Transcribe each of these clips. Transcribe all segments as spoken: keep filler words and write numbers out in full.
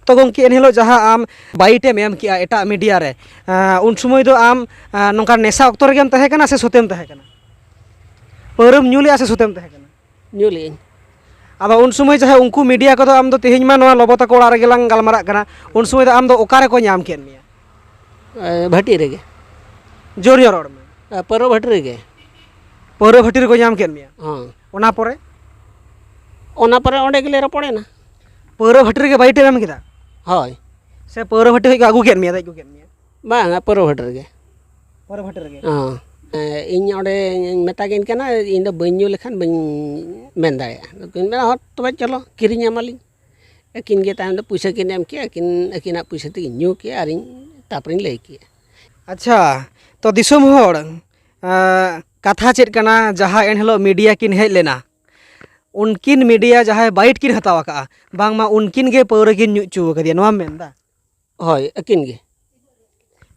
ᱛᱚ ᱜᱚᱢᱠᱮ, ᱮᱱᱦᱤᱞᱳᱜ ᱡᱟᱦᱟᱸ ᱟᱢ ᱵᱟᱭᱤᱴ ᱮᱢ ᱮᱢ ᱠᱮᱜᱼᱟ ᱮᱴᱟᱜ ᱢᱤᱰᱤᱭᱟ ᱨᱮ, ᱮᱸ, ᱩᱱ ᱥᱚᱢᱚᱭ ᱫᱚ ᱟᱢ, ᱮᱸ, ᱱᱚᱝᱠᱟ ᱱᱮᱥᱟ ᱚᱠᱛᱚ ᱨᱮᱜᱮᱢ ᱛᱟᱦᱮᱸ ᱠᱟᱱᱟ ᱥᱮ ᱥᱩᱛᱮᱢ ᱛᱟᱦᱮᱸ ᱠᱟᱱᱟ? ᱯᱟᱹᱣᱨᱟᱹᱢ ᱧᱩ ᱞᱮᱜᱼᱟ ᱥᱮ ᱥᱩᱛᱮᱢ ᱛᱟᱦᱮᱸ ᱠᱟᱱᱟ? ᱧᱩ ᱞᱮᱜᱼᱟᱹᱧ᱾ ᱟᱫᱚ ᱩᱱ ᱥᱚᱢᱚᱭ ᱡᱟᱦᱟᱸᱭ ᱩᱱᱠᱩ ᱢᱤᱰᱤᱭᱟ ᱠᱚᱫᱚ, ᱟᱢ ᱫᱚ ᱛᱮᱦᱮᱧ ᱢᱟ ᱱᱚᱣᱟ ᱞᱚᱵᱚ ᱛᱟᱠᱚ ᱚᱲᱟᱜ ᱨᱮᱜᱮ ᱞᱟᱝ ᱜᱟᱞᱢᱟᱨᱟᱜ ᱠᱟᱱᱟ, ᱩᱱ ᱥᱚᱢᱚᱭ ᱫᱚ ᱟᱢ ᱫᱚ ᱚᱠᱟ ᱨᱮᱠᱚ ᱧᱟᱢ ᱠᱮᱫ ᱢᱮᱭᱟ? ᱮ, ᱵᱷᱟᱹᱴᱤ ᱨᱮᱜᱮ᱾ ᱡᱳᱨ ᱧᱚᱜ ᱨᱚᱲ ᱢᱮ᱾ ᱮ, ᱯᱟᱹᱣᱨᱟᱹ ᱵᱷᱟᱹᱴᱤ ᱨᱮᱜᱮ᱾ ᱯᱟᱹᱣᱨᱟᱹ ᱵᱷᱟᱹᱴᱤ ᱨᱮᱠᱚ ᱧᱟᱢ ᱠᱮᱫ ᱢᱮᱭᱟ? ᱦᱚᱸ᱾ ᱚᱱᱟ ᱯᱚᱨᱮ? ᱚᱱᱟ ᱯᱚᱨᱮ ᱚᱸᱰᱮ ᱜᱮᱞᱮ ᱨᱚᱯᱚᱲᱮᱱᱟ᱾ ᱯᱟᱹᱣᱨᱟᱹ ᱵᱷᱟᱹᱴᱤ ᱨᱮᱜᱮ ᱵᱟᱭᱤᱴ ᱮᱢ ᱮᱢ ᱠᱮᱫᱟ? ᱦᱳᱭ᱾ ᱥᱮ ᱯᱟᱹᱣᱨᱟᱹ ᱵᱷᱟᱹᱴᱤ ᱠᱷᱚᱱ ᱠᱚ ᱟᱹᱜᱩ ᱠᱮᱫ ᱢᱮᱭᱟ, ᱫᱮᱡ ᱟᱹᱜᱩ ᱠᱮᱫ ᱢᱮᱭᱟ? ᱵᱟᱝᱟ, ᱯᱟᱹᱣᱨᱟᱹ ᱵᱷᱟᱹᱴᱤ ᱨᱮᱜᱮ᱾ ᱯᱟᱹᱣᱨᱟᱹ ᱵᱷᱟᱹᱴᱤ ᱨᱮᱜᱮ? ᱦᱚᱸ᱾ ᱮ, ᱤᱧ ᱚᱸᱰᱮᱧ ᱢᱮᱛᱟ ᱠᱤᱱ ᱠᱟᱱᱟ, "ᱤᱧ ᱫᱚ ᱵᱟᱹᱧ ᱧᱩ ᱞᱮᱠᱷᱟᱱ ᱵᱟᱹᱧ ᱢᱮᱱ ᱫᱟᱲᱮᱭᱟᱜᱼᱟ᱾" ᱟᱫᱚ ᱠᱤᱱ ᱢᱮᱱᱟ, "ᱦᱚᱸ, ᱛᱚᱵᱮ ᱪᱚᱞᱚ, ᱠᱤᱨᱤᱧ ᱟᱢᱟᱞᱤᱧ᱾" ᱟᱹᱠᱤᱱ ᱜᱮ ᱛᱟᱭᱚᱢ ᱫᱚ ᱯᱩᱭᱥᱟᱹ ᱠᱤᱱ ᱮᱢ ᱠᱮᱜᱼᱟ, ᱟᱹᱠᱤᱱ, ᱟᱹᱠᱤᱱᱟᱜ ᱯᱩᱭᱥᱟᱹ ᱛᱮᱜᱮ ᱧᱩ ᱠᱮᱜᱼᱟ, ᱟᱨᱤᱧ, ᱛᱟᱨᱯᱚᱨᱮᱧ ᱞᱟᱹᱭ ᱠᱮᱜᱼᱟ᱾ ᱟᱪᱪᱷᱟ, ᱛᱚ ᱫᱤᱥᱚᱢ ᱦᱚᱲ, ᱮᱸ, ᱠᱟᱛᱷᱟ ᱪᱮᱫ ᱠᱟᱱᱟ, ᱡᱟᱦᱟᱸ ᱮᱱᱦᱤᱞᱳᱜ ᱢᱤᱰᱤᱭᱟ ᱠᱤᱱ ᱦᱮᱡ ᱞᱮᱱᱟ, ᱩᱱᱠᱤᱱ ᱢᱤᱰᱤᱭᱟ ᱡᱟᱦᱟᱸᱭ ᱵᱟᱭᱤᱴ ᱠᱤᱱ ᱦᱟᱛᱟᱣ ᱟᱠᱟᱫᱼᱟ, ᱵᱟᱝᱢᱟ ᱩᱱᱠᱤᱱ ᱜᱮ ᱯᱟᱹᱣᱨᱟᱹ ᱠᱤᱱ ᱧᱩ ᱦᱚᱪᱚ ᱟᱠᱟᱫᱮᱭᱟ, ᱱᱚᱣᱟᱢ ᱢᱮᱱᱫᱟ? ᱦᱳᱭ, ᱟᱹᱠᱤᱱ ᱜᱮ᱾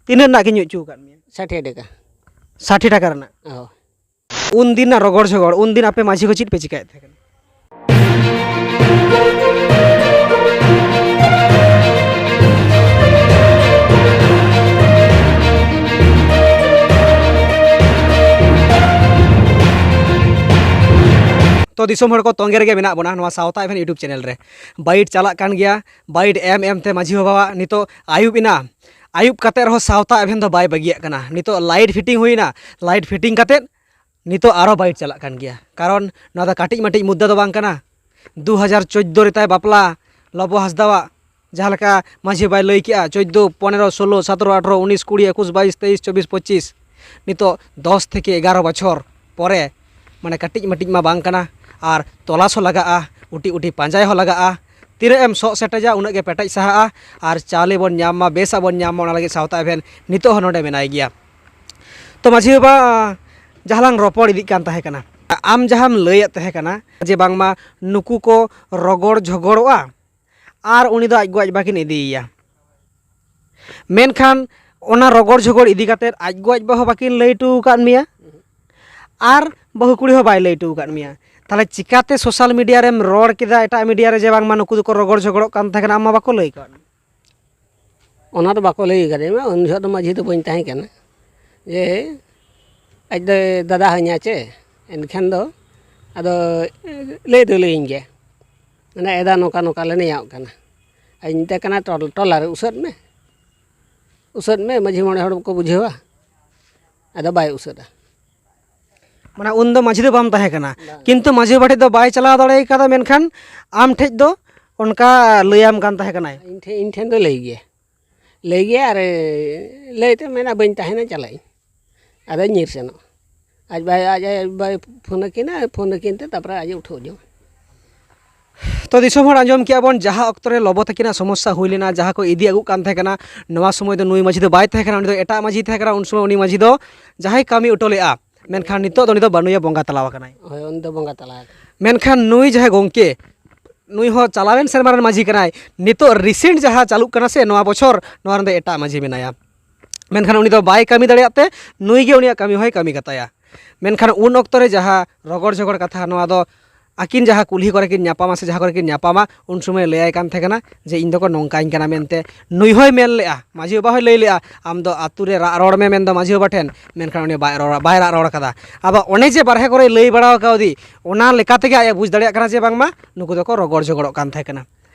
ᱛᱤᱱᱟᱹᱜ ᱨᱮᱱᱟᱜ ᱠᱤᱱ ᱧᱩ ᱦᱚᱪᱚ ᱟᱠᱟᱫ ᱢᱮᱭᱟ? ᱥᱟᱴᱷᱤ ᱴᱟᱠᱟ᱾ ᱥᱟᱴᱷᱤ ᱴᱟᱠᱟ ᱨᱮᱱᱟᱜ? ᱦᱳᱭ᱾ ᱩᱱ ᱫᱤᱱᱟᱜ ᱨᱚᱜᱚᱲ ᱡᱷᱚᱜᱚᱲ, ᱩᱱ ᱫᱤᱱ ᱟᱯᱮ ᱢᱟᱹᱡᱷᱤ ᱠᱚ ᱪᱮᱫ ᱯᱮ ᱪᱤᱠᱟᱹᱭᱮᱫ ᱛᱟᱦᱮᱸ ᱠᱟᱱᱟ? ᱛᱚ ᱫᱤᱥᱚᱢ ᱦᱚᱲ ᱠᱚ, ᱛᱚᱸᱜᱮ ᱨᱮᱜᱮ ᱢᱮᱱᱟᱜ ᱵᱚᱱᱟ ᱱᱚᱣᱟ ᱥᱟᱶᱛᱟ ᱮᱵᱷᱮᱱ YouTube ᱪᱮᱱᱮᱞ ᱨᱮ᱾ ᱵᱟᱭᱤᱴ ᱪᱟᱞᱟᱜ ᱠᱟᱱ ᱜᱮᱭᱟ, ᱵᱟᱭᱤᱴ ᱮᱢ ᱮᱢ ᱛᱮ ᱢᱟᱹᱡᱷᱤ ᱵᱟᱵᱟᱣᱟᱜ ᱱᱤᱛᱚᱜ ᱟᱹᱭᱩᱵ ᱮᱱᱟ᱾ ᱟᱹᱭᱩᱵ ᱠᱟᱛᱮᱫ ᱨᱮᱦᱚᱸ ᱥᱟᱶᱛᱟ ᱮᱵᱷᱮᱱ ᱫᱚ ᱵᱟᱭ ᱵᱟᱹᱜᱤᱭᱟᱜ ᱠᱟᱱᱟ᱾ ᱱᱤᱛᱚᱜ ᱞᱟᱭᱤᱴ ᱯᱷᱤᱴᱤᱝ ᱦᱩᱭᱱᱟ, ᱞᱟᱭᱤᱴ ᱯᱷᱤᱴᱤᱝ ᱠᱟᱛᱮᱫ ᱱᱤᱛᱚᱜ ᱟᱨᱚ ᱵᱟᱭᱤᱴ ᱪᱟᱞᱟᱜ ᱠᱟᱱ ᱜᱮᱭᱟ᱾ ᱠᱟᱨᱚᱱ ᱱᱚᱣᱟ ᱫᱚ ᱠᱟᱹᱴᱤᱡ ᱢᱟᱹᱴᱤᱡ ᱢᱩᱫᱽᱫᱟ ᱫᱚ ᱵᱟᱝ ᱠᱟᱱᱟ᱾ ᱫᱩ ᱦᱟᱡᱟᱨ ᱪᱳᱫᱽᱫᱳ ᱨᱮ ᱛᱟᱭ ᱵᱟᱯᱞᱟ, ᱞᱚᱵᱚ ᱦᱟᱸᱥᱫᱟᱣᱟᱜ, ᱡᱟᱦᱟᱸ ᱞᱮᱠᱟ ᱢᱟᱹᱡᱷᱤ ᱵᱟᱵᱟᱭ ᱞᱟᱹᱭ ᱠᱮᱜᱼᱟ, ᱪᱳᱫᱽᱫᱳ, ᱯᱚᱱᱮᱨᱚ, ᱥᱳᱞᱳ, ᱥᱚᱛᱨᱚ, ᱟᱴᱷᱨᱚ, ᱩᱱᱤᱥ, ᱠᱩᱲᱤ, ᱮᱠᱩᱥ, ᱵᱟᱭᱤᱥ, ᱛᱮᱭᱤᱥ, ᱪᱚᱵᱵᱤᱥ, ᱯᱚᱸᱪᱤᱥ, ᱱᱤᱛᱚᱜ ᱫᱚᱥ ᱛᱷᱮᱠᱮ ᱮᱜᱟᱨᱚ ᱵᱚᱪᱷᱚᱨ ᱯᱚᱨᱮ, ᱢᱟᱱᱮ ᱠᱟᱹᱴᱤᱡ ᱢᱟᱹᱴᱤᱡ ᱢᱟ ᱵᱟᱝ ᱠᱟᱱᱟ, ᱟᱨ ᱛᱚᱞᱟᱥ ᱦᱚᱸ ᱞᱟᱜᱟᱜᱼᱟ, ᱩᱴᱤ ᱩᱴᱤ ᱯᱟᱸᱡᱟᱭ ᱦᱚᱸ ᱞᱟᱜᱟᱜᱼᱟ᱾ ᱛᱤᱱᱟᱹᱜ ᱮᱢ ᱥᱚᱜ ᱥᱮᱴᱮᱡᱟ, ᱩᱱᱟᱹᱜ ᱜᱮ ᱯᱮᱴᱮᱡ ᱥᱟᱦᱟᱜᱼᱟ᱾ ᱟᱨ ᱪᱟᱣᱞᱮ ᱵᱚᱱ ᱧᱟᱢ ᱢᱟ, ᱵᱮᱥᱟᱜ ᱵᱚᱱ ᱧᱟᱢ ᱢᱟ, ᱚᱱᱟ ᱞᱟᱹᱜᱤᱫ ᱥᱟᱶᱛᱟ ᱮᱵᱷᱮᱱ ᱱᱤᱛᱚᱜ ᱦᱚᱸ ᱱᱚᱰᱮ ᱢᱮᱱᱟᱭ ᱜᱮᱭᱟ᱾ ᱛᱚ ᱢᱟᱹᱡᱷᱤ ᱵᱟᱵᱟ, ᱡᱟᱦᱟᱸ ᱞᱟᱝ ᱨᱚᱯᱚᱲ ᱤᱫᱤᱜ ᱠᱟᱱ ᱛᱟᱦᱮᱸ ᱠᱟᱱᱟ, ᱟᱢ ᱡᱟᱦᱟᱸᱢ ᱞᱟᱹᱭᱮᱫ ᱛᱟᱦᱮᱸ ᱠᱟᱱᱟ ᱡᱮ ᱵᱟᱝᱢᱟ ᱱᱩᱠᱩ ᱠᱚ ᱨᱚᱜᱚᱲ ᱡᱷᱚᱜᱚᱲᱚᱜᱼᱟ ᱟᱨ ᱩᱱᱤ ᱫᱚ ᱟᱡ ᱜᱚ ᱟᱡ ᱵᱟ ᱠᱤᱱ ᱤᱫᱤᱭᱮᱭᱟ, ᱢᱮᱱᱠᱷᱟᱱ ᱚᱱᱟ ᱨᱚᱜᱚᱲ ᱡᱷᱚᱜᱚᱲ ᱤᱫᱤ ᱠᱟᱛᱮᱫ ᱟᱡ ᱜᱚ ᱟᱡ ᱵᱟ ᱦᱚᱸ ᱵᱟᱹᱠᱤᱱ ᱞᱟᱹᱭ ᱦᱚᱴᱚ ᱟᱠᱟᱫ ᱢᱮᱭᱟ ᱟᱨ ᱵᱟᱹᱦᱩ ᱠᱩᱲᱤ ᱦᱚᱸ ᱵᱟᱭ ᱞᱟᱹᱭ ᱦᱚᱴᱚ ᱟᱠᱟᱫ ᱢᱮᱭᱟ᱾ ᱛᱟᱦᱚᱞᱮ ᱪᱤᱠᱟᱛᱮ ᱥᱳᱥᱟᱞ ᱢᱤᱰᱤᱭᱟ ᱨᱮᱢ ᱨᱚᱲ ᱠᱮᱫᱟ ᱮᱴᱟᱜ ᱢᱤᱰᱤᱭᱟ ᱨᱮ ᱡᱮ ᱵᱟᱝᱢᱟ ᱱᱩᱠᱩ ᱫᱚᱠᱚ ᱨᱚᱜᱚᱲ ᱡᱷᱚᱜᱚᱲᱚᱜ ᱠᱟᱱ ᱛᱟᱦᱮᱸ ᱠᱟᱱᱟ, ᱟᱢ ᱢᱟ ᱵᱟᱠᱚ ᱞᱟᱹᱭ ᱟᱠᱟᱫ? ᱚᱱᱟ ᱫᱚ ᱵᱟᱠᱚ ᱞᱟᱹᱭ ᱟᱠᱟᱫᱤᱧᱟ, ᱩᱱ ᱡᱚᱦᱚᱜ ᱫᱚ ᱢᱟᱹᱡᱷᱤ ᱫᱚ ᱵᱟᱹᱧ ᱛᱟᱦᱮᱸ ᱠᱟᱱᱟ᱾ ᱡᱮ ᱟᱡ ᱫᱚ ᱫᱟᱫᱟ ᱦᱟᱹᱧᱟ ᱪᱮ, ᱮᱱᱠᱷᱟᱱ ᱫᱚ ᱟᱫᱚ ᱞᱟᱹᱭ ᱫᱚ ᱞᱟᱹᱭᱟᱹᱧ ᱜᱮ, ᱢᱟᱱᱮ, "ᱮᱫᱟ, ᱱᱚᱝᱠᱟ ᱱᱚᱝᱠᱟ ᱞᱮ ᱱᱮᱭᱟᱣᱚᱜ ᱠᱟᱱᱟ᱾" ᱟᱨ ᱤᱧ ᱢᱮᱛᱟᱭ ᱠᱟᱱᱟ, "ᱴᱚᱞ-, ᱴᱚᱞᱟ ᱨᱮ ᱩᱥᱟᱹᱫ ᱢᱮ, ᱩᱥᱟᱹᱫ ᱢᱮ, ᱢᱟᱹᱡᱷᱤ ᱢᱚᱬᱮ ᱦᱚᱲ ᱠᱚ ᱵᱩᱡᱷᱟᱹᱣᱟ᱾" ᱟᱫᱚ ᱵᱟᱭ ᱩᱥᱟᱹᱫᱟ᱾ ᱢᱟᱱᱮ, ᱩᱱ ᱫᱚ ᱢᱟᱹᱡᱷᱤ ᱫᱚ ᱵᱟᱢ ᱛᱟᱦᱮᱸ ᱠᱟᱱᱟ, ᱵᱟᱝ᱾ ᱠᱤᱱᱛᱩ ᱢᱟᱹᱡᱷᱤ ᱵᱟᱵᱟ ᱴᱷᱮᱡ ᱫᱚ ᱵᱟᱭ ᱪᱟᱞᱟᱣ ᱫᱟᱲᱮ ᱠᱟᱫᱟ, ᱢᱮᱱᱠᱷᱟᱱ ᱟᱢ ᱴᱷᱮᱡ ᱫᱚ ᱚᱱᱠᱟ ᱞᱟᱹᱭᱟᱢ ᱠᱟᱱ ᱛᱟᱦᱮᱸ ᱠᱟᱱᱟᱭ᱾ ᱤᱧ ᱴᱷᱮᱱ, ᱤᱧ ᱴᱷᱮᱱ ᱫᱚ ᱞᱟᱹᱭ ᱜᱮᱭᱟ, ᱞᱟᱹᱭ ᱜᱮᱭᱟ, ᱟᱨ ᱞᱟᱹᱭ ᱛᱮ ᱢᱮᱱᱟ, "ᱵᱟᱹᱧ ᱛᱟᱦᱮᱱᱟ, ᱪᱟᱞᱟᱜ ᱟᱹᱧ", ᱟᱫᱚᱭ ᱧᱤᱨ ᱥᱮᱱᱚᱜᱼᱟ᱾ ᱟᱡ ᱵᱟᱭ, ᱟᱡ, ᱟᱡ ᱵᱟᱭ ᱯᱷᱳᱱ ᱟᱹᱠᱤᱱᱟ, ᱯᱷᱳᱱ ᱟᱹᱠᱤᱱ ᱛᱮ ᱛᱟᱨᱯᱚᱨᱮ ᱟᱡ ᱮ ᱩᱴᱷᱟᱹᱣ ᱡᱚᱝᱟ᱾ ᱛᱚ, ᱫᱤᱥᱚᱢ ᱦᱚᱲ, ᱟᱸᱡᱚᱢ ᱠᱮᱜᱼᱟ ᱵᱚᱱ, ᱡᱟᱦᱟᱸ ᱚᱠᱛᱚ ᱨᱮ ᱞᱚᱵᱚ ᱛᱟᱹᱠᱤᱱᱟᱜ ᱥᱚᱢᱚᱥᱥᱟ ᱦᱩᱭ ᱞᱮᱱᱟ, ᱡᱟᱦᱟᱸ ᱠᱚ ᱤᱫᱤ ᱟᱹᱜᱩᱜ ᱠᱟᱱ ᱛᱟᱦᱮᱸ ᱠᱟᱱᱟ, ᱱᱚᱣᱟ ᱥᱚᱢᱚᱭ ᱫᱚ ᱱᱩᱭ ᱢᱟᱹᱡᱷᱤ ᱫᱚ ᱵᱟᱭ ᱛᱟᱦᱮᱸ ᱠᱟᱱᱟ, ᱩᱱᱤ ᱫᱚ ᱮᱴᱟᱜ ᱢᱟᱹᱡᱷᱤ ᱛᱟᱦᱮᱸ ᱠᱟᱱᱟ, ᱩᱱ ᱥᱚᱢᱚᱭ ᱩᱱᱤ ᱢᱟᱹᱡᱷᱤ ᱫᱚ ᱡᱟᱦᱟᱸᱭ ᱠᱟᱹᱢᱤ ᱦᱚᱴᱚ ᱞᱮᱜᱼᱟ, ᱢᱮᱱᱠᱷᱟᱱ ᱱᱤᱛᱚᱜ ᱫᱚ ᱩᱱᱤ ᱫᱚ ᱵᱟᱹᱱᱩᱭᱟ, ᱵᱚᱸᱜᱟ ᱛᱟᱞᱟ ᱟᱠᱟᱱᱟᱭ᱾ ᱦᱳᱭ, ᱩᱱᱤ ᱫᱚ ᱵᱚᱸᱜᱟ ᱛᱟᱞᱟ ᱟᱠᱟᱱᱟᱭ᱾ ᱢᱮᱱᱠᱷᱟᱱ ᱱᱩᱭ ᱡᱟᱦᱟᱸᱭ ᱜᱚᱢᱠᱮ, ᱱᱩᱭ ᱦᱚᱸ ᱪᱟᱞᱟᱣᱮᱱ ᱥᱮᱨᱢᱟ ᱨᱮᱱ ᱢᱟᱹᱡᱷᱤ ᱠᱟᱱᱟᱭ, ᱱᱤᱛᱚᱜ recent ᱡᱟᱦᱟᱸ ᱪᱟᱹᱞᱩᱜ ᱠᱟᱱᱟ ᱥᱮ ᱱᱚᱣᱟ ᱵᱚᱪᱷᱚᱨ, ᱱᱚᱣᱟ ᱨᱮᱱ ᱫᱚ ᱮᱴᱟᱜ ᱢᱟᱹᱡᱷᱤ ᱢᱮᱱᱟᱭᱟ᱾ ᱢᱮᱱᱠᱷᱟᱱ ᱩᱱᱤ ᱫᱚ ᱵᱟᱭ ᱠᱟᱹᱢᱤ ᱫᱟᱲᱮᱭᱟᱜ ᱛᱮ, ᱱᱩᱭ ᱜᱮ ᱩᱱᱤᱭᱟᱜ ᱠᱟᱹᱢᱤ ᱦᱚᱸᱭ ᱠᱟᱹᱢᱤ ᱠᱟᱛᱟᱭᱟ᱾ ᱢᱮᱱᱠᱷᱟᱱ ᱩᱱ ᱚᱠᱛᱚ ᱨᱮ ᱡᱟᱦᱟᱸ ᱨᱚᱜᱚᱲ ᱡᱷᱚᱜᱚᱲ ᱠᱟᱛᱷᱟ, ᱱᱚᱣᱟ ᱫᱚ ᱟᱹᱠᱤᱱ ᱡᱟᱦᱟᱸ ᱠᱩᱞᱦᱤ ᱠᱚᱨᱮ ᱠᱤᱱ ᱧᱟᱯᱟᱢᱟ ᱥᱮ ᱡᱟᱦᱟᱸ ᱠᱚᱨᱮ ᱠᱤᱱ ᱧᱟᱯᱟᱢᱟ, ᱩᱱ ᱥᱚᱢᱚᱭ ᱞᱟᱹᱭᱟᱭ ᱠᱟᱱ ᱛᱟᱦᱮᱸ ᱠᱟᱱᱟ ᱡᱮ, "ᱤᱧ ᱫᱚᱠᱚ ᱱᱚᱝᱠᱟᱧ ᱠᱟᱱᱟ" ᱢᱮᱱᱛᱮ᱾ ᱱᱩᱭ ᱦᱚᱸᱭ ᱢᱮᱱ ᱞᱮᱜᱼᱟ, ᱢᱟᱹᱡᱷᱤ ᱵᱟᱵᱟ ᱦᱚᱸᱭ ᱞᱟᱹᱭ ᱞᱮᱜᱼᱟ, "ᱟᱢ ᱫᱚ ᱟᱹᱛᱩ ᱨᱮ ᱨᱟᱜ ᱨᱚᱲ ᱢᱮ" ᱢᱮᱱᱫᱚ ᱢᱟᱹᱡᱷᱤ ᱵᱟᱵᱟ ᱴᱷᱮᱱ, ᱢᱮᱱᱠᱷᱟᱱ ᱩᱱᱤ ᱵᱟᱭ ᱨᱚᱲ, ᱵᱟᱭ ᱨᱟᱜ ᱨᱚᱲ ᱠᱟᱫᱟ᱾ ᱟᱫᱚ ᱚᱱᱮ ᱡᱮ ᱵᱟᱨᱦᱮ ᱠᱚᱨᱮ ᱞᱟᱹᱭ ᱵᱟᱲᱟ ᱠᱟᱣᱫᱤ, ᱚᱱᱟ ᱞᱮᱠᱟ ᱛᱮᱜᱮ ᱟᱡ ᱮ ᱵᱩᱡᱽ ᱫᱟᱲᱮᱭᱟᱜ ᱠᱟᱱᱟ ᱡᱮ ᱵᱟᱝᱢᱟ ᱱᱩᱠᱩ ᱫᱚᱠᱚ ᱨᱚᱜᱚᱲ ᱡᱷᱚᱜᱚᱲᱚᱜ ᱠᱟᱱ ᱛᱟᱦᱮᱸ ᱠᱟᱱᱟ᱾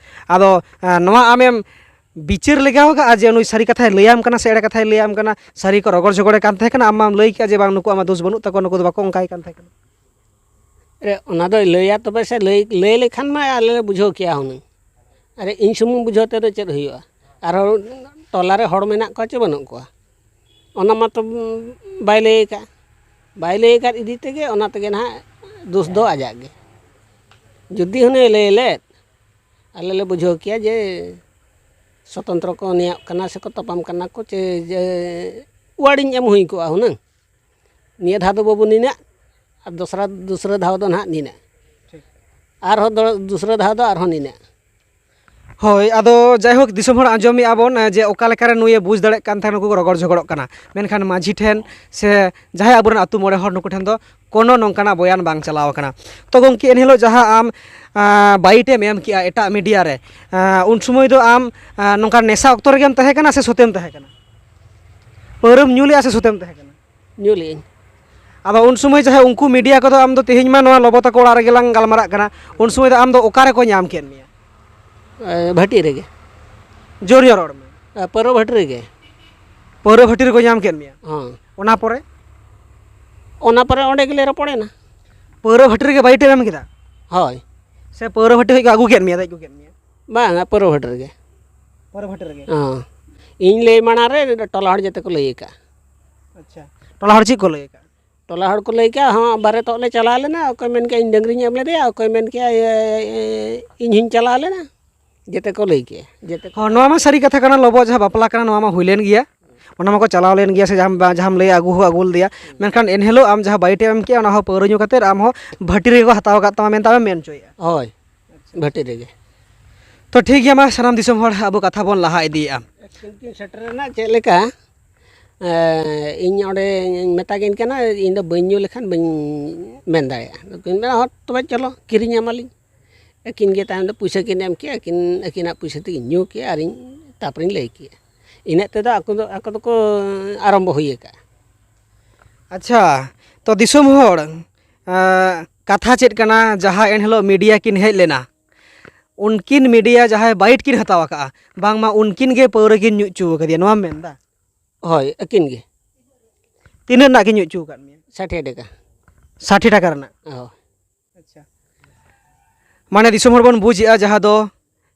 ᱟᱫᱚ, ᱮᱸ, ᱱᱚᱣᱟ ᱟᱢᱮᱢ ᱵᱤᱪᱟᱹᱨ ᱞᱮᱜᱟᱣ ᱠᱟᱜᱼᱟ ᱡᱮ ᱱᱩᱭ ᱥᱟᱹᱨᱤ ᱠᱟᱛᱷᱟᱭ ᱞᱟᱹᱭᱟᱢ ᱠᱟᱱᱟ ᱥᱮ ᱮᱲᱮ ᱠᱟᱛᱷᱟᱭ ᱞᱟᱹᱭᱟᱢ ᱠᱟᱱᱟ, ᱥᱟᱹᱨᱤ ᱠᱚ ᱨᱚᱜᱚᱲ ᱡᱷᱚᱜᱚᱲᱮ ᱠᱟᱱ ᱛᱟᱦᱮᱸ ᱠᱟᱱᱟ? ᱟᱢ ᱢᱟᱢ ᱞᱟᱹᱭ ᱠᱮᱜᱼᱟ ᱡᱮ ᱵᱟᱝ, ᱱᱩᱠᱩᱣᱟᱜ ᱢᱟ ᱫᱳᱥ ᱵᱟᱹᱱᱩᱜ ᱛᱟᱠᱚᱣᱟ, ᱱᱩᱠᱩ ᱫᱚ ᱵᱟᱠᱚ ᱚᱱᱠᱟᱭ ᱠᱟᱱ ᱛᱟᱦᱮᱸ ᱠᱟᱱᱟ᱾ ᱨᱮ ᱚᱱᱟ ᱫᱚᱭ ᱞᱟᱹᱭᱟ, ᱛᱚᱵᱮ ᱥᱮ ᱞᱟᱹᱭ, ᱞᱟᱹᱭ ᱞᱮᱠᱷᱟᱱ ᱢᱟ ᱟᱞᱮ ᱞᱮ ᱵᱩᱡᱷᱟᱹᱣ ᱠᱮᱭᱟ ᱦᱩᱱᱟᱹᱝ᱾ ᱟᱨ ᱤᱧ ᱥᱩᱢᱩᱝ ᱵᱩᱡᱷᱟᱹᱣ ᱛᱮᱫᱚ ᱪᱮᱫ ᱦᱩᱭᱩᱜᱼᱟ? ᱟᱨᱦᱚᱸ ᱴᱚᱞᱟ ᱨᱮ ᱦᱚᱲ ᱢᱮᱱᱟᱜ ᱠᱚᱣᱟ ᱪᱮ ᱵᱟᱹᱱᱩᱜ ᱠᱚᱣᱟ? ᱚᱱᱟ ᱢᱟᱛᱚ ᱵᱟᱭ ᱞᱟᱹᱭ ᱟᱠᱟᱫ᱾ ᱵᱟᱭ ᱞᱟᱹᱭ ᱟᱠᱟᱫ ᱤᱫᱤ ᱛᱮᱜᱮ, ᱚᱱᱟ ᱛᱮᱜᱮ ᱱᱟᱦᱟᱜ ᱫᱳᱥ ᱫᱚ ᱟᱡᱟᱜ ᱜᱮ᱾ ᱡᱩᱫᱤ ᱦᱩᱱᱟᱹᱝ ᱞᱟᱹᱭ ᱞᱮᱫ, ᱟᱞᱮ ᱞᱮ ᱵᱩᱡᱷᱟᱹᱣ ᱠᱮᱭᱟ ᱡᱮ ᱥᱚᱛᱚᱱᱛᱨᱚ ᱠᱚ ᱱᱮᱭᱟᱜ ᱠᱟᱱᱟ ᱥᱮᱠᱚ ᱛᱟᱯᱟᱢ ᱠᱟᱱᱟ ᱠᱚ, ᱪᱮ ᱡᱮ ᱣᱟᱨᱱᱤᱝ ᱮᱢ ᱦᱩᱭ ᱠᱚᱜᱼᱟ ᱦᱩᱱᱟᱹᱝ, "ᱱᱤᱭᱟᱹ ᱫᱷᱟᱣ ᱫᱚ ᱵᱟᱹᱵᱩ ᱱᱤᱱᱟᱹᱜ, ᱟᱨ ᱫᱚᱥᱨᱟ, ᱫᱩᱥᱨᱟᱹ ᱫᱷᱟᱣ ᱫᱚ ᱱᱟᱦᱟᱜ ᱱᱤᱱᱟᱹᱜ, ᱴᱷᱤᱠ᱾ ᱟᱨᱦᱚᱸ ᱫᱚ, ᱫᱩᱥᱨᱟᱹ ᱫᱷᱟᱣ ᱫᱚ ᱟᱨᱦᱚᱸ ᱱᱤᱱᱟᱹᱜ᱾" ᱦᱳᱭ, ᱟᱫᱚ ᱡᱟᱭᱦᱳᱠ, ᱫᱤᱥᱚᱢ ᱦᱚᱲ ᱟᱸᱡᱚᱢᱮᱜᱼᱟ ᱵᱚᱱ, ᱮ, ᱡᱮ ᱚᱠᱟ ᱞᱮᱠᱟᱨᱮ ᱱᱩᱭᱮ ᱵᱩᱡᱽ ᱫᱟᱲᱮᱭᱟᱜ ᱠᱟᱱ ᱛᱟᱦᱮᱸ ᱱᱩᱠᱩ ᱠᱚ ᱨᱚᱜᱚᱲ ᱡᱷᱚᱜᱚᱲᱚᱜ ᱠᱟᱱᱟ, ᱢᱮᱱᱠᱷᱟᱱ ᱢᱟᱹᱡᱷᱤ ᱴᱷᱮᱱ ᱥᱮ ᱡᱟᱦᱟᱸᱭ ᱟᱵᱚᱨᱮᱱ ᱟᱹᱛᱩ ᱢᱚᱬᱮ ᱦᱚᱲ, ᱱᱩᱠᱩ ᱴᱷᱮᱱ ᱫᱚ ᱠᱳᱱᱳ ᱱᱚᱝᱠᱟᱱᱟᱜ ᱵᱚᱭᱟᱱ ᱵᱟᱝ ᱪᱟᱞᱟᱣ ᱟᱠᱟᱱᱟ᱾ ᱛᱚ ᱜᱚᱢᱠᱮ, ᱮᱱᱦᱤᱞᱳᱜ ᱡᱟᱦᱟᱸ ᱟᱢ, ᱟ, ᱵᱟᱭᱤᱴ ᱮᱢ ᱮᱢ ᱠᱮᱜᱼᱟ ᱮᱴᱟᱜ ᱢᱤᱰᱤᱭᱟ ᱨᱮ, ᱟ, ᱩᱱ ᱥᱚᱢᱚᱭ ᱫᱚ ᱟᱢ, ᱟ, ᱱᱚᱝᱠᱟ ᱱᱮᱥᱟ ᱚᱠᱛᱚ ᱨᱮᱜᱮᱢ ᱛᱟᱦᱮᱸ ᱠᱟᱱᱟ ᱥᱮ ᱥᱚᱛᱮᱢ ᱛᱟᱦᱮᱸ ᱠᱟᱱᱟ? ᱯᱟᱹᱣᱨᱟᱹᱢ ᱧᱩ ᱞᱮᱜᱼᱟ ᱥᱮ ᱥᱚᱛᱮᱢ ᱛᱟᱦᱮᱸ ᱠᱟᱱᱟ? ᱧᱩ ᱞᱮᱜᱼᱟᱹᱧ᱾ ᱟᱫᱚ ᱩᱱ ᱥᱚᱢᱚᱭ ᱡᱟᱦᱟᱸᱭ ᱩᱱᱠᱩ ᱢᱤᱰᱤᱭᱟ ᱠᱚᱫᱚ, ᱟᱢ ᱫᱚ ᱛᱮᱦᱮᱧ ᱢᱟ ᱱᱚᱣᱟ ᱞᱚᱵᱚ ᱛᱟᱠᱚ ᱚᱲᱟᱜ ᱨᱮᱜᱮ ᱞᱟᱝ ᱜᱟᱞᱢᱟᱨᱟᱜ ᱠᱟᱱᱟ, ᱩᱱ ᱥᱚᱢᱚᱭ ᱫᱚ ᱟᱢ ᱫᱚ ᱚᱠᱟ ᱨᱮᱠᱚ ᱧᱟᱢ ᱠᱮᱫ ᱢᱮᱭᱟ? ᱮ, ᱵᱷᱟᱹᱴᱤ ᱨᱮᱜᱮ᱾ ᱡᱳᱨ ᱧᱚᱜ ᱨᱚᱲ ᱢᱮ᱾ ᱮ, ᱯᱟᱹᱣᱨᱟᱹ ᱵᱷᱟᱹᱴᱤ ᱨᱮᱜᱮ᱾ ᱯᱟᱹᱣᱨᱟᱹ ᱵᱷᱟᱹᱴᱤ ᱨᱮᱠᱚ ᱧᱟᱢ ᱠᱮᱫ ᱢᱮᱭᱟ? ᱦᱚᱸ᱾ ᱚᱱᱟ ᱯᱚᱨᱮ? ᱚᱱᱟ ᱯᱚᱨᱮ ᱚᱸᱰᱮ ᱜᱮᱞᱮ ᱨᱚᱯᱚᱲᱮᱱᱟ᱾ ᱯᱟᱹᱣᱨᱟᱹ ᱵᱷᱟᱹᱴᱤ ᱨᱮᱜᱮ ᱵᱟᱭᱤᱴ ᱮᱢ ᱮᱢ ᱠᱮᱫᱟ? ᱦᱳᱭ᱾ ᱥᱮ ᱯᱟᱹᱣᱨᱟᱹ ᱵᱷᱟᱹᱴᱤ ᱠᱷᱚᱡ ᱠᱚ ᱟᱹᱜᱩ ᱠᱮᱫ ᱢᱮᱭᱟ, ᱫᱮᱡ ᱟᱹᱜᱩ ᱠᱮᱫ ᱢᱮᱭᱟ? ᱵᱟᱝᱟ, ᱯᱟᱹᱣᱨᱟᱹ ᱵᱷᱟᱹᱴᱤ ᱨᱮᱜᱮ᱾ ᱯᱟᱹᱣᱨᱟᱹ ᱵᱷᱟᱹᱴᱤ ᱨᱮᱜᱮ? ᱦᱚᱸ᱾ ᱤᱧ ᱞᱟᱹᱭ ᱢᱟᱲᱟᱝ ᱨᱮ ᱴᱚᱞᱟ ᱦᱚᱲ ᱡᱚᱛᱚ ᱠᱚ ᱞᱟᱹᱭ ᱟᱠᱟᱫᱼᱟ᱾ ᱟᱪᱪᱷᱟ᱾ ᱴᱚᱞᱟ ᱦᱚᱲ ᱪᱮᱫ ᱠᱚ ᱞᱟᱹᱭ ᱟᱠᱟᱫ? ᱴᱚᱞᱟ ᱦᱚᱲ ᱠᱚ ᱞᱟᱹᱭ ᱠᱮᱜᱼᱟ, ᱦᱚᱸ, ᱵᱟᱨᱮᱛᱚᱜ ᱞᱮ ᱪᱟᱞᱟᱣ ᱞᱮᱱᱟ, ᱚᱠᱚᱭ ᱢᱮᱱ ᱠᱮᱜᱼᱟ, "ᱤᱧ ᱰᱟᱹᱝᱨᱤᱧ ᱮᱢ ᱞᱮᱫᱮᱭᱟ", ᱚᱠᱚᱭ ᱢᱮᱱ ᱠᱮᱜᱼᱟ, "ᱤᱭᱟᱹ, ᱤᱧ ᱦᱚᱸᱧ ᱪᱟᱞᱟᱣ ᱞᱮᱱᱟ", ᱡᱮᱛᱮ ᱠᱚ ᱞᱟᱹᱭ ᱠᱮᱜᱼᱟ, ᱡᱮᱛᱮ ᱠᱚ᱾ ᱦᱚᱸ, ᱱᱚᱣᱟ ᱢᱟ ᱥᱟᱹᱨᱤ ᱠᱟᱛᱷᱟ ᱠᱟᱱᱟ, ᱞᱚᱵᱚ ᱡᱟᱦᱟᱸ ᱵᱟᱯᱞᱟ ᱠᱟᱱᱟ, ᱱᱚᱣᱟ ᱢᱟ ᱦᱩᱭ ᱞᱮᱱ ᱜᱮᱭᱟ, ᱚᱱᱟ ᱢᱟᱠᱚ ᱪᱟᱞᱟᱣ ᱞᱮᱱ ᱜᱮᱭᱟ, ᱥᱮ ᱡᱟᱦᱟᱸ, ᱡᱟᱦᱟᱸᱢ ᱞᱟᱹᱭ ᱟᱹᱜᱩ ᱦᱚᱸ ᱟᱹᱜᱩ ᱞᱮᱫᱮᱭᱟ, ᱢᱮᱱᱠᱷᱟᱱ ᱮᱱᱦᱤᱞᱳᱜ ᱟᱢ ᱡᱟᱦᱟᱸ ᱵᱟᱭᱤᱴ ᱮᱢ ᱮᱢ ᱠᱮᱜᱼᱟ, ᱚᱱᱟ ᱦᱚᱸ ᱯᱟᱹᱣᱨᱟᱹ ᱧᱩ ᱠᱟᱛᱮᱫ ᱟᱢ ᱦᱚᱸ ᱵᱷᱟᱹᱴᱤ ᱨᱮᱜᱮ ᱠᱚ ᱦᱟᱛᱟᱣ ᱟᱠᱟᱫ ᱛᱟᱢᱟ ᱢᱮᱱᱛᱮ ᱟᱢᱮᱢ ᱢᱮᱱ ᱦᱚᱪᱚᱭᱮᱫᱼᱟ᱾ ᱦᱳᱭ, ᱵᱷᱟᱹᱴᱤ ᱨᱮᱜᱮ᱾ ᱛᱚ ᱴᱷᱤᱠ ᱜᱮᱭᱟ, ᱢᱟ ᱥᱟᱱᱟᱢ ᱫᱤᱥᱚᱢ ᱦᱚᱲ ᱟᱵᱚ ᱠᱟᱛᱷᱟ ᱵᱚᱱ ᱞᱟᱦᱟ ᱤᱫᱤᱭᱮᱫᱼᱟ᱾ ᱩᱱᱠᱤᱱ ᱠᱤᱱ ᱥᱮᱴᱮᱨ ᱮᱱᱟ, ᱪᱮᱫ ᱞᱮᱠᱟ, ᱮ, ᱤᱧ ᱚᱸᱰᱮᱧ ᱢᱮᱛᱟ ᱠᱤᱱ ᱠᱟᱱᱟ, "ᱤᱧ ᱫᱚ ᱵᱟᱹᱧ ᱧᱩ ᱞᱮᱠᱷᱟᱱ ᱵᱟᱹᱧ ᱢᱮᱱ ᱫᱟᱲᱮᱭᱟᱜᱼᱟ", ᱱᱩᱠᱤᱱ ᱢᱮᱱᱟ, "ᱦᱚᱸ, ᱛᱚᱵᱮ ᱪᱚᱞᱚ, ᱠᱤᱨᱤᱧ ᱟᱢᱟᱞᱤᱧ᱾" ᱟᱹᱠᱤᱱ ᱜᱮ ᱛᱟᱭᱚᱢ ᱫᱚ ᱯᱩᱭᱥᱟᱹ ᱠᱤᱱ ᱮᱢ ᱠᱮᱜᱼᱟ, ᱟᱹᱠᱤᱱ, ᱟᱹᱠᱤᱱᱟᱜ ᱯᱩᱭᱥᱟᱹ ᱛᱮᱜᱤᱧ ᱧᱩ ᱠᱮᱜᱼᱟ ᱟᱨᱤᱧ, ᱛᱟᱨᱯᱚᱨᱮᱧ ᱞᱟᱹᱭ ᱠᱮᱜᱼᱟ᱾ ᱤᱱᱟᱹᱜ ᱛᱮᱫᱚ ᱟᱠᱚ ᱫᱚ, ᱟᱠᱚ ᱫᱚᱠᱚ ᱟᱨᱟᱢᱵᱚ ᱦᱩᱭ ᱟᱠᱟᱜᱼᱟ᱾ ᱟᱪᱪᱷᱟ, ᱛᱚ ᱫᱤᱥᱚᱢ ᱦᱚᱲ, ᱮᱸ, ᱠᱟᱛᱷᱟ ᱪᱮᱫ ᱠᱟᱱᱟ, ᱡᱟᱦᱟᱸ ᱮᱱᱦᱤᱞᱳᱜ ᱢᱤᱰᱤᱭᱟ ᱠᱤᱱ ᱦᱮᱡ ᱞᱮᱱᱟ, ᱩᱱᱠᱤᱱ ᱢᱤᱰᱤᱭᱟ ᱡᱟᱦᱟᱸᱭ ᱵᱟᱭᱤᱴ ᱠᱤᱱ ᱦᱟᱛᱟᱣ ᱟᱠᱟᱜᱼᱟ, ᱵᱟᱝᱢᱟ ᱩᱱᱠᱤᱱ ᱜᱮ ᱯᱟᱹᱣᱨᱟᱹ ᱠᱤᱱ ᱧᱩ ᱦᱚᱪᱚ ᱟᱠᱟᱫᱮᱭᱟ, ᱱᱚᱣᱟᱢ ᱢᱮᱱᱫᱟ? ᱦᱳᱭ, ᱟᱹᱠᱤᱱ ᱜᱮ᱾ ᱛᱤᱱᱟᱹᱜ ᱨᱮᱱᱟᱜ ᱠᱤᱱ ᱧᱩ ᱦᱚᱪᱚ ᱟᱠᱟᱫ ᱢᱮᱭᱟ? ᱥᱟᱴᱷᱤ ᱴᱟᱠᱟ᱾ ᱥᱟᱴᱷᱤ ᱴᱟᱠᱟ ᱨᱮᱱᱟᱜ? ᱦᱳᱭ᱾ ᱟᱪᱪᱷᱟ᱾ ᱢᱟᱱᱮ ᱫᱤᱥᱚᱢ ᱦᱚᱲ ᱵᱚᱱ ᱵᱩᱡᱽ ᱮᱜᱼᱟ, ᱡᱟᱦᱟᱸ ᱫᱚ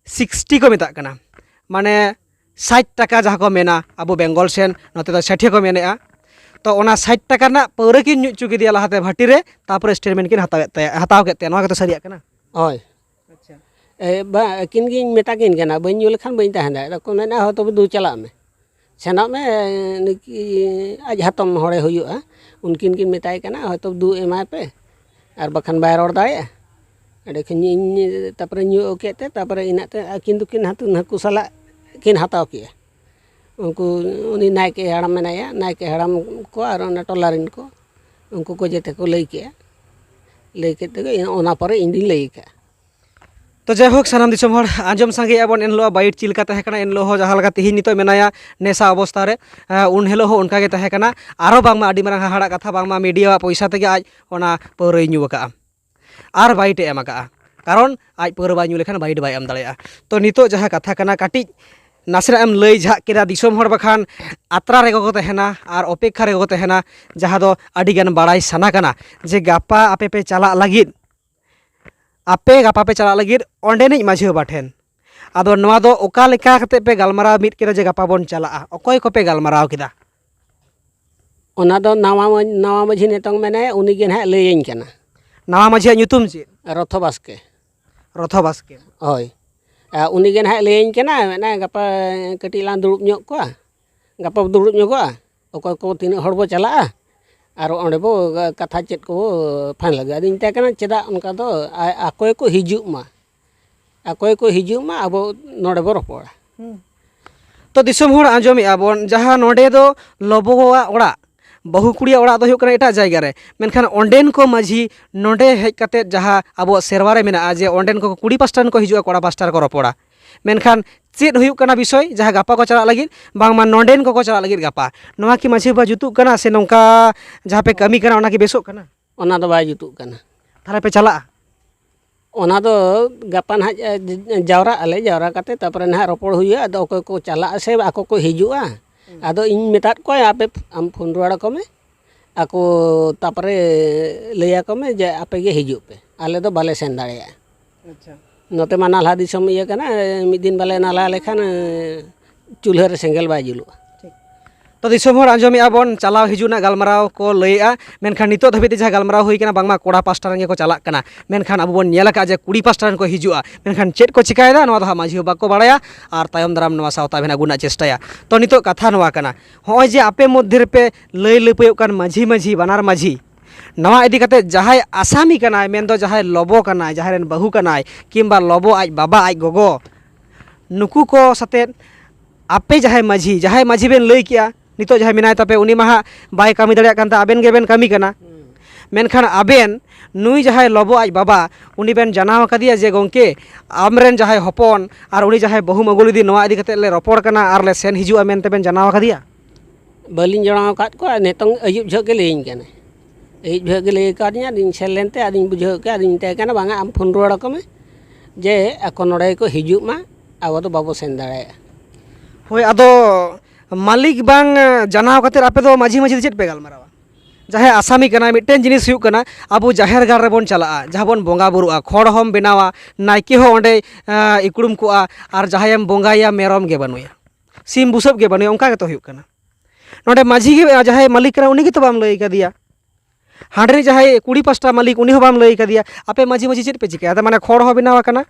ᱥᱤᱠᱥᱴᱤ ᱠᱚ ᱢᱮᱛᱟᱜ ᱠᱟᱱᱟ, ᱢᱟᱱᱮ ᱥᱟᱴ ᱴᱟᱠᱟ ᱡᱟᱦᱟᱸ ᱠᱚ ᱢᱮᱱᱟ ᱟᱵᱚ ᱵᱮᱝᱜᱚᱞ ᱥᱮᱱ, ᱱᱚᱛᱮ ᱫᱚ ᱥᱟᱴᱷᱤ ᱠᱚ ᱢᱮᱱᱮᱜᱼᱟ᱾ ᱛᱚ ᱚᱱᱟ ᱥᱟᱴ ᱴᱟᱠᱟ ᱨᱮᱱᱟᱜ ᱯᱟᱹᱣᱨᱟᱹ ᱠᱤᱱ ᱧᱩ ᱦᱚᱪᱚ ᱠᱮᱫᱮᱭᱟ ᱞᱟᱦᱟᱛᱮ ᱵᱷᱟᱹᱴᱤ ᱨᱮ, ᱛᱟᱨᱯᱚᱨᱮ ᱥᱴᱮᱴᱢᱮᱱᱴ ᱠᱤᱱ ᱦᱟᱛᱟᱣᱮᱫ ᱛᱟᱭᱟ, ᱦᱟᱛᱟᱣ ᱠᱮᱫ ᱛᱟᱭᱟ᱾ ᱱᱚᱣᱟ ᱜᱮᱛᱚ ᱥᱟᱹᱨᱤᱭᱟᱜ ᱠᱟᱱᱟ? ᱦᱳᱭ᱾ ᱟᱪᱪᱷᱟ᱾ ᱮ, ᱵᱟᱝ, ᱟᱹᱠᱤᱱ ᱜᱤᱧ ᱢᱮᱛᱟ ᱠᱤᱱ ᱠᱟᱱᱟ, "ᱵᱟᱹᱧ ᱧᱩ ᱞᱮᱠᱷᱟᱱ ᱵᱟᱹᱧ ᱛᱟᱦᱮᱸ ᱫᱟᱲᱮᱭᱟᱜᱼᱟ᱾" ᱟᱫᱚ ᱠᱚ ᱢᱮᱱᱟ, "ᱦᱳᱭ, ᱛᱚᱵᱮ ᱫᱩ ᱪᱟᱞᱟᱜ ᱢᱮ, ᱥᱮᱱᱚᱜ ᱢᱮ, ᱱᱩᱠᱤ ᱟᱡ ᱦᱟᱛᱚᱢ ᱦᱚᱲᱮ ᱦᱩᱭᱩᱜᱼᱟ, ᱩᱱᱠᱤᱱ ᱠᱤᱱ ᱢᱮᱛᱟᱭ ᱠᱟᱱᱟ, ᱦᱚᱭᱛᱳ ᱫᱩ ᱮᱢᱟᱭ ᱯᱮ, ᱟᱨ ᱵᱟᱠᱷᱟᱱ ᱵᱟᱭ ᱨᱚᱲ ᱫᱟᱲᱮᱭᱟᱜᱼᱟ᱾" ᱚᱸᱰᱮ ᱠᱷᱚᱱ ᱤᱧ ᱛᱟᱨᱯᱚᱨᱮ ᱧᱩ ᱠᱮᱫ ᱛᱮ, ᱛᱟᱨᱯᱚᱨᱮ ᱤᱱᱟᱹᱜ ᱛᱮ ᱟᱹᱠᱤᱱ ᱫᱚᱠᱤᱱ ᱦᱟᱹᱛᱩ ᱱᱟᱹᱠᱩ ᱥᱟᱞᱟᱜ ᱠᱤᱱ ᱦᱟᱛᱟᱣ ᱠᱮᱜᱼᱟ᱾ ᱩᱱᱠᱩ, ᱩᱱᱤ ᱱᱟᱭᱠᱮ ᱦᱟᱲᱟᱢ ᱢᱮᱱᱟᱭᱟ, ᱱᱟᱭᱠᱮ ᱦᱟᱲᱟᱢ ᱠᱚ ᱟᱨ ᱚᱱᱟ ᱴᱚᱞᱟ ᱨᱮᱱ ᱠᱚ, ᱩᱱᱠᱩ ᱠᱚ ᱡᱮᱛᱮ ᱠᱚ ᱞᱟᱹᱭ ᱠᱮᱜᱼᱟ᱾ ᱞᱟᱹᱭ ᱠᱮᱫ ᱛᱮᱜᱮ ᱤᱱᱟᱹ, ᱚᱱᱟ ᱯᱚᱨᱮ ᱤᱧ ᱫᱩᱧ ᱞᱟᱹᱭ ᱠᱟᱜᱼᱟ᱾ ᱛᱚ ᱡᱟᱭᱦᱳᱠ, ᱥᱟᱱᱟᱢ ᱫᱤᱥᱚᱢ ᱦᱚᱲ ᱟᱸᱡᱚᱢ ᱥᱟᱸᱜᱮᱭᱮᱫᱼᱟ ᱵᱚᱱ, ᱮᱱ ᱦᱤᱞᱳᱜ ᱵᱟᱭᱤᱴ ᱪᱮᱫ ᱞᱮᱠᱟ ᱛᱟᱦᱮᱸ ᱠᱟᱱᱟ, ᱮᱱ ᱦᱤᱞᱳᱜ ᱦᱚᱸ ᱡᱟᱦᱟᱸ ᱞᱮᱠᱟ ᱛᱤᱦᱤᱧ ᱱᱤᱛᱚᱜ ᱢᱮᱱᱟᱭᱟ ᱱᱮᱥᱟ ᱚᱵᱚᱥᱛᱷᱟ ᱨᱮ, ᱮ, ᱩᱱ ᱦᱤᱞᱳᱜ ᱦᱚᱸ ᱚᱱᱠᱟ ᱜᱮ ᱛᱟᱦᱮᱸ ᱠᱟᱱᱟ᱾ ᱟᱨᱚ ᱵᱟᱝᱢᱟ ᱟᱹᱰᱤ ᱢᱟᱨᱟᱝ ᱦᱟᱦᱟᱲᱟᱜ ᱠᱟᱛᱷᱟ, ᱵᱟᱝᱢᱟ ᱢᱤᱰᱤᱭᱟᱣᱟᱜ ᱯᱚᱭᱥᱟ ᱛᱮᱜᱮ ᱟᱡ ᱚᱱᱟ ᱯᱟᱹᱣᱨᱟᱹᱭ ᱧᱩ ᱟᱠᱟᱫᱼᱟ ᱟᱨ ᱵᱟᱭᱤᱴ ᱮ ᱮᱢ ᱟᱠᱟᱫᱼᱟ᱾ ᱠᱟᱨᱚᱱ ᱟᱡ ᱯᱟᱹᱣᱨᱟᱹ ᱵᱟᱭ ᱧᱩ ᱞᱮᱠᱷᱟᱱ ᱵᱟᱭᱤᱴ ᱵᱟᱭ ᱮᱢ ᱫᱟᱲᱮᱭᱟᱜᱼᱟ᱾ ᱛᱚ ᱱᱤᱛᱚᱜ ᱡᱟᱦᱟᱸ ᱠᱟᱛᱷᱟ ᱠᱟᱱᱟ, ᱠᱟᱹᱴᱤᱡ ᱱᱟᱥᱮᱱᱟᱜ ᱮᱢ ᱞᱟᱹᱭ ᱡᱷᱟᱜ ᱠᱮᱫᱟ, ᱫᱤᱥᱚᱢ ᱦᱚᱲ ᱵᱟᱠᱷᱟᱱ ᱟᱛᱨᱟ ᱨᱮᱜᱮ ᱠᱚ ᱛᱟᱦᱮᱱᱟ ᱟᱨ ᱚᱯᱮᱠᱠᱷᱟ ᱨᱮᱜᱮ ᱠᱚ ᱛᱟᱦᱮᱱᱟ, ᱡᱟᱦᱟᱸ ᱫᱚ ᱟᱹᱰᱤᱜᱟᱱ ᱵᱟᱲᱟᱭ ᱥᱟᱱᱟ ᱠᱟᱱᱟ ᱡᱮ ᱜᱟᱯᱟ ᱟᱯᱮ ᱯᱮ ᱪᱟᱞᱟᱜ ᱞᱟᱹᱜᱤᱫ, ᱟᱯᱮ ᱜᱟᱯᱟ ᱯᱮ ᱪᱟᱞᱟᱜ ᱞᱟᱹᱜᱤᱫ ᱚᱸᱰᱮᱱᱤᱡ ᱢᱟᱹᱡᱷᱤ ᱵᱟᱵᱟ ᱴᱷᱮᱱ᱾ ᱟᱫᱚ ᱱᱚᱣᱟ ᱫᱚ ᱚᱠᱟ ᱞᱮᱠᱟ ᱠᱟᱛᱮ ᱯᱮ ᱜᱟᱞᱢᱟᱨᱟᱣ ᱢᱤᱫ ᱠᱮᱫᱟ ᱡᱮ ᱜᱟᱯᱟ ᱵᱚᱱ ᱪᱟᱞᱟᱜᱼᱟ? ᱚᱠᱚᱭ ᱠᱚᱯᱮ ᱜᱟᱞᱢᱟᱨᱟᱣ ᱠᱮᱫᱟ? ᱚᱱᱟ ᱫᱚ ᱱᱟᱣᱟ ᱢᱟᱹ-, ᱱᱟᱣᱟ ᱢᱟᱹᱡᱷᱤ ᱱᱤᱛᱚᱝ ᱢᱮᱱᱟᱭᱟ, ᱩᱱᱤ ᱜᱮ ᱱᱟᱦᱟᱜ ᱞᱟᱹᱭᱟᱹᱧ ᱠᱟᱱᱟ᱾ ᱱᱟᱣᱟ ᱢᱟᱹᱡᱷᱤᱭᱟᱜ ᱧᱩᱛᱩᱢ ᱪᱮᱫ? ᱨᱚᱛᱷᱚ ᱵᱟᱥᱠᱮ᱾ ᱨᱚᱛᱷᱚ ᱵᱟᱥᱠᱮ᱾ ᱦᱳᱭ᱾ ᱟᱨ ᱩᱱᱤ ᱜᱮ ᱱᱟᱦᱟᱜ ᱞᱟᱹᱭᱟᱹᱧ ᱠᱟᱱᱟ, ᱢᱮᱱᱟᱭ, "ᱜᱟᱯᱟ ᱠᱟᱹᱴᱤᱡ ᱞᱟᱝ ᱫᱩᱲᱩᱵ ᱧᱚᱜ ᱠᱚᱣᱟ, ᱜᱟᱯᱟ ᱵᱚ ᱫᱩᱲᱩᱵ ᱧᱚᱜᱚᱜᱼᱟ, ᱚᱠᱚᱭ ᱠᱚ ᱛᱤᱱᱟᱹᱜ ᱦᱚᱲ ᱵᱚ ᱪᱟᱞᱟᱜᱼᱟ, ᱟᱨ ᱚᱸᱰᱮ ᱵᱚ ᱠᱟᱛᱷᱟ ᱪᱮᱫ ᱠᱚ ᱵᱚ ᱯᱷᱟᱭᱱᱟᱞ ᱞᱟᱹᱜᱤᱫ?" ᱟᱫᱚᱧ ᱢᱮᱛᱟᱭ ᱠᱟᱱᱟ, "ᱪᱮᱫᱟᱜ ᱚᱱᱠᱟ ᱫᱚ? ᱟ-, ᱟᱠᱚ ᱜᱮᱠᱚ ᱦᱤᱡᱩᱜ ᱢᱟ, ᱟᱠᱚ ᱜᱮᱠᱚ ᱦᱤᱡᱩᱜ ᱢᱟ, ᱟᱵᱚ ᱱᱚᱰᱮ ᱵᱚ ᱨᱚᱯᱚᱲᱟ᱾" ᱦᱩᱸ᱾ ᱛᱚ ᱫᱤᱥᱚᱢ ᱦᱚᱲ, ᱟᱸᱡᱚᱢᱮᱫᱼᱟ ᱵᱚᱱ, ᱡᱟᱦᱟᱸ ᱱᱚᱰᱮ ᱫᱚ ᱞᱚᱵᱚᱜᱚᱣᱟᱜ ᱚᱲᱟᱜ, ᱵᱟᱹᱦᱩ ᱠᱩᱲᱤᱭᱟᱜ ᱚᱲᱟᱜ ᱫᱚ ᱦᱩᱭᱩᱜ ᱠᱟᱱᱟ ᱮᱴᱟᱜ ᱡᱟᱭᱜᱟ ᱨᱮ, ᱢᱮᱱᱠᱷᱟᱱ ᱚᱸᱰᱮᱱ ᱠᱚ ᱢᱟᱹᱡᱷᱤ ᱱᱚᱰᱮ ᱦᱮᱡ ᱠᱟᱛᱮᱫ ᱡᱟᱦᱟᱸ ᱟᱵᱚᱣᱟᱜ ᱥᱮᱨᱣᱟ ᱨᱮ ᱢᱮᱱᱟᱜᱼᱟ ᱡᱮ ᱚᱸᱰᱮᱱ ᱠᱚ ᱠᱩᱲᱤ ᱯᱟᱥᱴᱟ ᱨᱮᱱ ᱠᱚ ᱦᱤᱡᱩᱜᱼᱟ, ᱠᱚᱲᱟ ᱯᱟᱥᱴᱟ ᱨᱮᱠᱚ ᱨᱚᱯᱚᱲᱟ, ᱢᱮᱱᱠᱷᱟᱱ ᱪᱮᱫ ᱦᱩᱭᱩᱜ ᱠᱟᱱᱟ ᱵᱤᱥᱚᱭ, ᱡᱟᱦᱟᱸ ᱜᱟᱯᱟ ᱠᱚ ᱪᱟᱞᱟᱜ ᱞᱟᱹᱜᱤᱫ, ᱵᱟᱝᱢᱟ ᱱᱚᱸᱰᱮᱱ ᱠᱚᱠᱚ ᱪᱟᱞᱟᱜ ᱞᱟᱹᱜᱤᱫ ᱜᱟᱯᱟ? ᱱᱚᱣᱟ ᱠᱤ ᱢᱟᱹᱡᱷᱤ ᱵᱟᱵᱟ ᱡᱩᱛᱩᱜ ᱠᱟᱱᱟ, ᱥᱮ ᱱᱚᱝᱠᱟ ᱡᱟᱦᱟᱸ ᱯᱮ ᱠᱟᱹᱢᱤ ᱠᱟᱱᱟ, ᱚᱱᱟ ᱠᱤ ᱵᱮᱥᱚᱜ ᱠᱟᱱᱟ? ᱚᱱᱟ ᱫᱚ ᱵᱟᱭ ᱡᱩᱛᱩᱜ ᱠᱟᱱᱟ᱾ ᱛᱟᱦᱚᱞᱮ ᱯᱮ ᱪᱟᱞᱟᱜᱼᱟ? ᱚᱱᱟ ᱫᱚ ᱜᱟᱯᱟ ᱱᱟᱦᱟᱜ, ᱮ, ᱡᱟᱣᱨᱟᱜ ᱟᱞᱮ, ᱡᱟᱣᱨᱟ ᱠᱟᱛᱮ ᱛᱟᱨᱯᱚᱨᱮ ᱱᱟᱦᱟᱜ ᱨᱚᱯᱚᱲ ᱦᱩᱭᱩᱜᱼᱟ᱾ ᱟᱫᱚ ᱚᱠᱚᱭ ᱠᱚ ᱪᱟᱞᱟᱜᱼᱟ ᱥᱮ ᱟᱠᱚ ᱠᱚ ᱦᱤᱡᱩᱜᱼᱟ, ᱦᱩᱸ᱾ ᱟᱫᱚ ᱤᱧ ᱢᱮᱛᱟᱫ ᱠᱚᱣᱟ, "ᱟᱯᱮ, ᱟᱢ ᱯᱷᱳᱱ ᱨᱩᱣᱟᱹᱲ ᱟᱠᱚ ᱢᱮ, ᱟᱠᱚ ᱛᱟᱨᱯᱚᱨᱮ ᱞᱟᱹᱭ ᱟᱠᱚ ᱢᱮ ᱡᱮ ᱟᱯᱮ ᱜᱮ ᱦᱤᱡᱩᱜ ᱯᱮ, ᱟᱞᱮ ᱫᱚ ᱵᱟᱞᱮ ᱥᱮᱱ ᱫᱟᱲᱮᱭᱟᱜᱼᱟ᱾" ᱟᱪᱪᱷᱟ᱾ ᱱᱚᱛᱮ ᱢᱟ ᱱᱟᱞᱦᱟ ᱫᱤᱥᱚᱢ ᱤᱭᱟᱹ ᱠᱟᱱᱟ, ᱢᱤᱫ ᱫᱤᱱ ᱵᱟᱞᱮ ᱱᱟᱞᱦᱟ ᱞᱮᱠᱷᱟᱱ, ᱮ, ᱪᱩᱞᱦᱟᱹ ᱨᱮ ᱥᱮᱸᱜᱮᱞ ᱵᱟᱭ ᱡᱩᱞᱩᱜᱼᱟ᱾ ᱴᱷᱤᱠ᱾ ᱛᱚ ᱫᱤᱥᱚᱢ ᱦᱚᱲ, ᱟᱸᱡᱚᱢᱮᱫᱼᱟ ᱵᱚᱱ, ᱪᱟᱞᱟᱣ ᱦᱤᱡᱩᱜ ᱨᱮᱱᱟᱜ ᱜᱟᱞᱢᱟᱨᱟᱣ ᱠᱚ ᱞᱟᱹᱭᱮᱫᱼᱟ, ᱢᱮᱱᱠᱷᱟᱱ ᱱᱤᱛᱚᱜ ᱫᱷᱟᱹᱵᱤᱡ ᱛᱮ ᱡᱟᱦᱟᱸ ᱜᱟᱞᱢᱟᱨᱟᱣ ᱦᱩᱭ ᱠᱟᱱᱟ, ᱵᱟᱝᱢᱟ ᱠᱚᱲᱟ ᱯᱟᱥᱴᱟ ᱨᱮᱱ ᱜᱮᱠᱚ ᱪᱟᱞᱟᱜ ᱠᱟᱱᱟ, ᱢᱮᱱᱠᱷᱟᱱ ᱟᱵᱚ ᱵᱚᱱ ᱧᱮᱞ ᱟᱠᱟᱫᱼᱟ ᱡᱮ ᱠᱩᱲᱤ ᱯᱟᱥᱴᱟ ᱨᱮᱱ ᱠᱚ ᱦᱤᱡᱩᱜᱼᱟ, ᱢᱮᱱᱠᱷᱟᱱ ᱪᱮᱫ ᱠᱚ ᱪᱤᱠᱟᱭᱮᱫᱟ, ᱱᱚᱣᱟ ᱫᱚ ᱦᱟᱸᱜ ᱢᱟᱹᱡᱷᱤ ᱵᱟᱵᱟ ᱠᱚ ᱵᱟᱲᱟᱭᱟ᱾ ᱟᱨ ᱛᱟᱭᱚᱢ ᱫᱟᱨᱟᱢ ᱱᱚᱣᱟ ᱥᱟᱶᱛᱟ ᱵᱮᱱᱟᱣ ᱟᱹᱜᱩ ᱨᱮᱱᱟᱜ ᱪᱮᱥᱴᱟᱭᱟ᱾ ᱛᱚ ᱱᱤᱛᱚᱜ ᱠᱟᱛᱷᱟ ᱱᱚᱣᱟ ᱠᱟᱱᱟ, ᱦᱚᱸᱜᱼᱚᱭ ᱡᱮ ᱟᱯᱮ ᱢᱚᱫᱽᱫᱷᱮ ᱨᱮᱯᱮ ᱞᱟᱹᱭ ᱞᱟᱹᱯᱟᱹᱭᱚᱜ ᱠᱟᱱ ᱢᱟᱹᱡᱷᱤ ᱢᱟᱹᱡᱷᱤ, ᱵᱟᱱᱟᱨ ᱢᱟᱹᱡᱷᱤ, ᱱᱚᱣᱟ ᱤᱫᱤ ᱠᱟᱛᱮ ᱡᱟᱦᱟᱸᱭ ᱟᱥᱟᱢᱤ ᱠᱟᱱᱟᱭ, ᱢᱮᱱᱫᱚ ᱡᱟᱦᱟᱸᱭ ᱞᱚᱵᱚ ᱠᱟᱱᱟᱭ, ᱡᱟᱦᱟᱸᱭ ᱨᱮᱱ ᱵᱟᱹᱦᱩ ᱠᱟᱱᱟᱭ, ᱠᱤᱝᱵᱟ ᱞᱚᱵᱚ ᱟᱡ ᱵᱟᱵᱟ, ᱟᱡ ᱜᱚᱜᱚ, ᱱᱩᱠᱩ ᱠᱚ ᱥᱟᱛᱮᱫ ᱟᱯᱮ ᱡᱟᱦᱟᱸᱭ ᱢᱟᱹᱡᱷᱤ, ᱡᱟᱦᱟᱸᱭ ᱢᱟᱹᱡᱷᱤ ᱵᱮᱱ ᱞᱟᱹᱭ ᱠᱮᱜᱼᱟ, ᱱᱤᱛᱚᱜ ᱡᱟᱦᱟᱸᱭ ᱢᱮᱱᱟᱭ ᱛᱟᱯᱮ, ᱩᱱᱤ ᱢᱟ ᱦᱟᱸᱜ ᱵᱟᱭ ᱠᱟᱹᱢᱤ ᱫᱟᱲᱮᱭᱟᱜ ᱠᱟᱱ ᱛᱟᱦᱮᱸ, ᱟᱵᱮᱱ ᱜᱮᱵᱮᱱ ᱠᱟᱹᱢᱤ ᱠᱟᱱᱟ᱾ ᱢᱮᱱᱠᱷᱟᱱ ᱟᱵᱮᱱ ᱱᱩᱭ ᱡᱟᱦᱟᱸᱭ ᱞᱚᱵᱚ ᱟᱡ ᱵᱟᱵᱟ, ᱩᱱᱤ ᱵᱮᱱ ᱡᱟᱱᱟᱣ ᱟᱠᱟᱫᱮᱭᱟ ᱡᱮ, "ᱜᱚᱢᱠᱮ, ᱟᱢᱨᱮᱱ ᱡᱟᱦᱟᱸᱭ ᱦᱚᱯᱚᱱ ᱟᱨ ᱩᱱᱤ ᱡᱟᱦᱟᱸᱭ ᱵᱟᱹᱦᱩᱢ ᱟᱹᱜᱩ ᱞᱮᱫᱮ, ᱱᱚᱣᱟ ᱤᱫᱤ ᱠᱟᱛᱮᱫ ᱞᱮ ᱨᱚᱯᱚᱲ ᱠᱟᱱᱟ ᱟᱨ ᱞᱮ ᱥᱮᱱ ᱦᱤᱡᱩᱜᱼᱟ" ᱢᱮᱱᱛᱮ ᱵᱮᱱ ᱡᱟᱱᱟᱣ ᱟᱠᱟᱫᱮᱭᱟ? ᱵᱟᱹᱞᱤᱧ ᱡᱟᱱᱟᱣ ᱟᱠᱟᱫ ᱠᱚᱣᱟ᱾ ᱱᱤᱛᱚᱝ ᱟᱹᱭᱩᱵ ᱡᱚᱦᱚᱜ ᱜᱮ ᱞᱟᱹᱭᱟᱹᱧ ᱠᱟᱱᱟᱭ᱾ ᱟᱹᱭᱩᱵ ᱡᱚᱦᱚᱜ ᱜᱮ ᱞᱟᱹᱭ ᱟᱠᱟᱫᱤᱧᱟ, ᱟᱫᱚᱧ ᱥᱮᱱ ᱞᱮᱱᱛᱮ ᱟᱫᱚᱧ ᱵᱩᱡᱷᱟᱹᱣ ᱠᱮᱫᱼᱟ, ᱟᱫᱚᱧ ᱢᱮᱛᱟᱭ ᱠᱟᱱᱟ, "ᱵᱟᱝᱟ, ᱟᱢ ᱯᱷᱳᱱ ᱨᱩᱣᱟᱹᱲ ᱟᱠᱚ ᱢᱮ ᱡᱮ ᱟᱠᱚ ᱱᱚᱰᱮ ᱜᱮᱠᱚ ᱦᱤᱡᱩᱜ ᱢᱟ, ᱟᱵᱚ ᱫᱚ ᱵᱟᱵᱚ ᱥᱮᱱ ᱫᱟᱲᱮᱭᱟᱜᱼᱟ᱾" ᱦᱳᱭ, ᱟᱫᱚ ᱢᱟᱹᱞᱤᱠ ᱵᱟᱝ ᱡᱟᱱᱟᱣ ᱠᱟᱛᱮᱫ ᱟᱯᱮ ᱫᱚ ᱢᱟᱹᱡᱷᱤ ᱢᱟᱹᱡᱷᱤ ᱫᱚ ᱪᱮᱫ ᱯᱮ ᱜᱟᱞᱢᱟᱨᱟᱣᱟ? ᱡᱟᱦᱟᱸᱭ ᱟᱥᱟᱢᱤ ᱠᱟᱱᱟᱭ, ᱢᱤᱫᱴᱮᱱ ᱡᱤᱱᱤᱥ ᱦᱩᱭᱩᱜ ᱠᱟᱱᱟ, ᱟᱵᱚ ᱡᱟᱦᱮᱨ ᱜᱟᱲ ᱨᱮᱵᱚᱱ ᱪᱟᱞᱟᱜᱼᱟ, ᱡᱟᱦᱟᱸ ᱵᱚᱱ ᱵᱚᱸᱜᱟ ᱵᱩᱨᱩᱜᱼᱟ, ᱠᱷᱚᱲ ᱦᱚᱸᱢ ᱵᱮᱱᱟᱣᱟ, ᱱᱟᱭᱠᱮ ᱦᱚᱸ ᱚᱸᱰᱮ ᱤᱠᱲᱩᱢ ᱠᱚᱜᱼᱟ, ᱟᱨ ᱡᱟᱦᱟᱸᱭᱮᱢ ᱵᱚᱸᱜᱟᱭᱟ, ᱢᱮᱨᱚᱢ ᱜᱮ ᱵᱟᱹᱱᱩᱭᱟ, ᱥᱤᱢ ᱵᱩᱥᱟᱹᱜ ᱜᱮ ᱵᱟᱹᱱᱩᱭᱟ, ᱚᱱᱠᱟ ᱜᱮᱛᱚ ᱦᱩᱭᱩᱜ ᱠᱟᱱᱟ᱾ ᱱᱚᱰᱮ ᱢᱟᱹᱡᱷᱤ ᱜᱮ, ᱡᱟᱦᱟᱸᱭ ᱢᱟᱹᱞᱤᱠ ᱠᱟᱱᱟ, ᱩᱱᱤ ᱜᱮᱛᱚ ᱵᱟᱢ ᱞᱟᱹᱭ ᱠᱟᱫᱮᱭᱟ᱾ ᱦᱟᱸᱰᱮ ᱨᱮ ᱡᱟᱦᱟᱸᱭ ᱠᱩᱲᱤ ᱯᱟᱥᱴᱟ ᱢᱟᱹᱞᱤᱠ, ᱩᱱᱤ ᱦᱚᱸ ᱵᱟᱢ ᱞᱟᱹᱭ ᱠᱟᱫᱮᱭᱟ᱾ ᱟᱯᱮ ᱢᱟᱹᱡᱷᱤ ᱢᱟᱹᱡᱷᱤ ᱪᱮᱫ ᱯᱮ ᱪᱤᱠᱟᱹᱭᱟ? ᱟᱫᱚ ᱢᱟᱱᱮ ᱠᱷᱚᱲ ᱦᱚᱸ ᱵᱮᱱᱟᱣ ᱟᱠᱟᱱᱟ,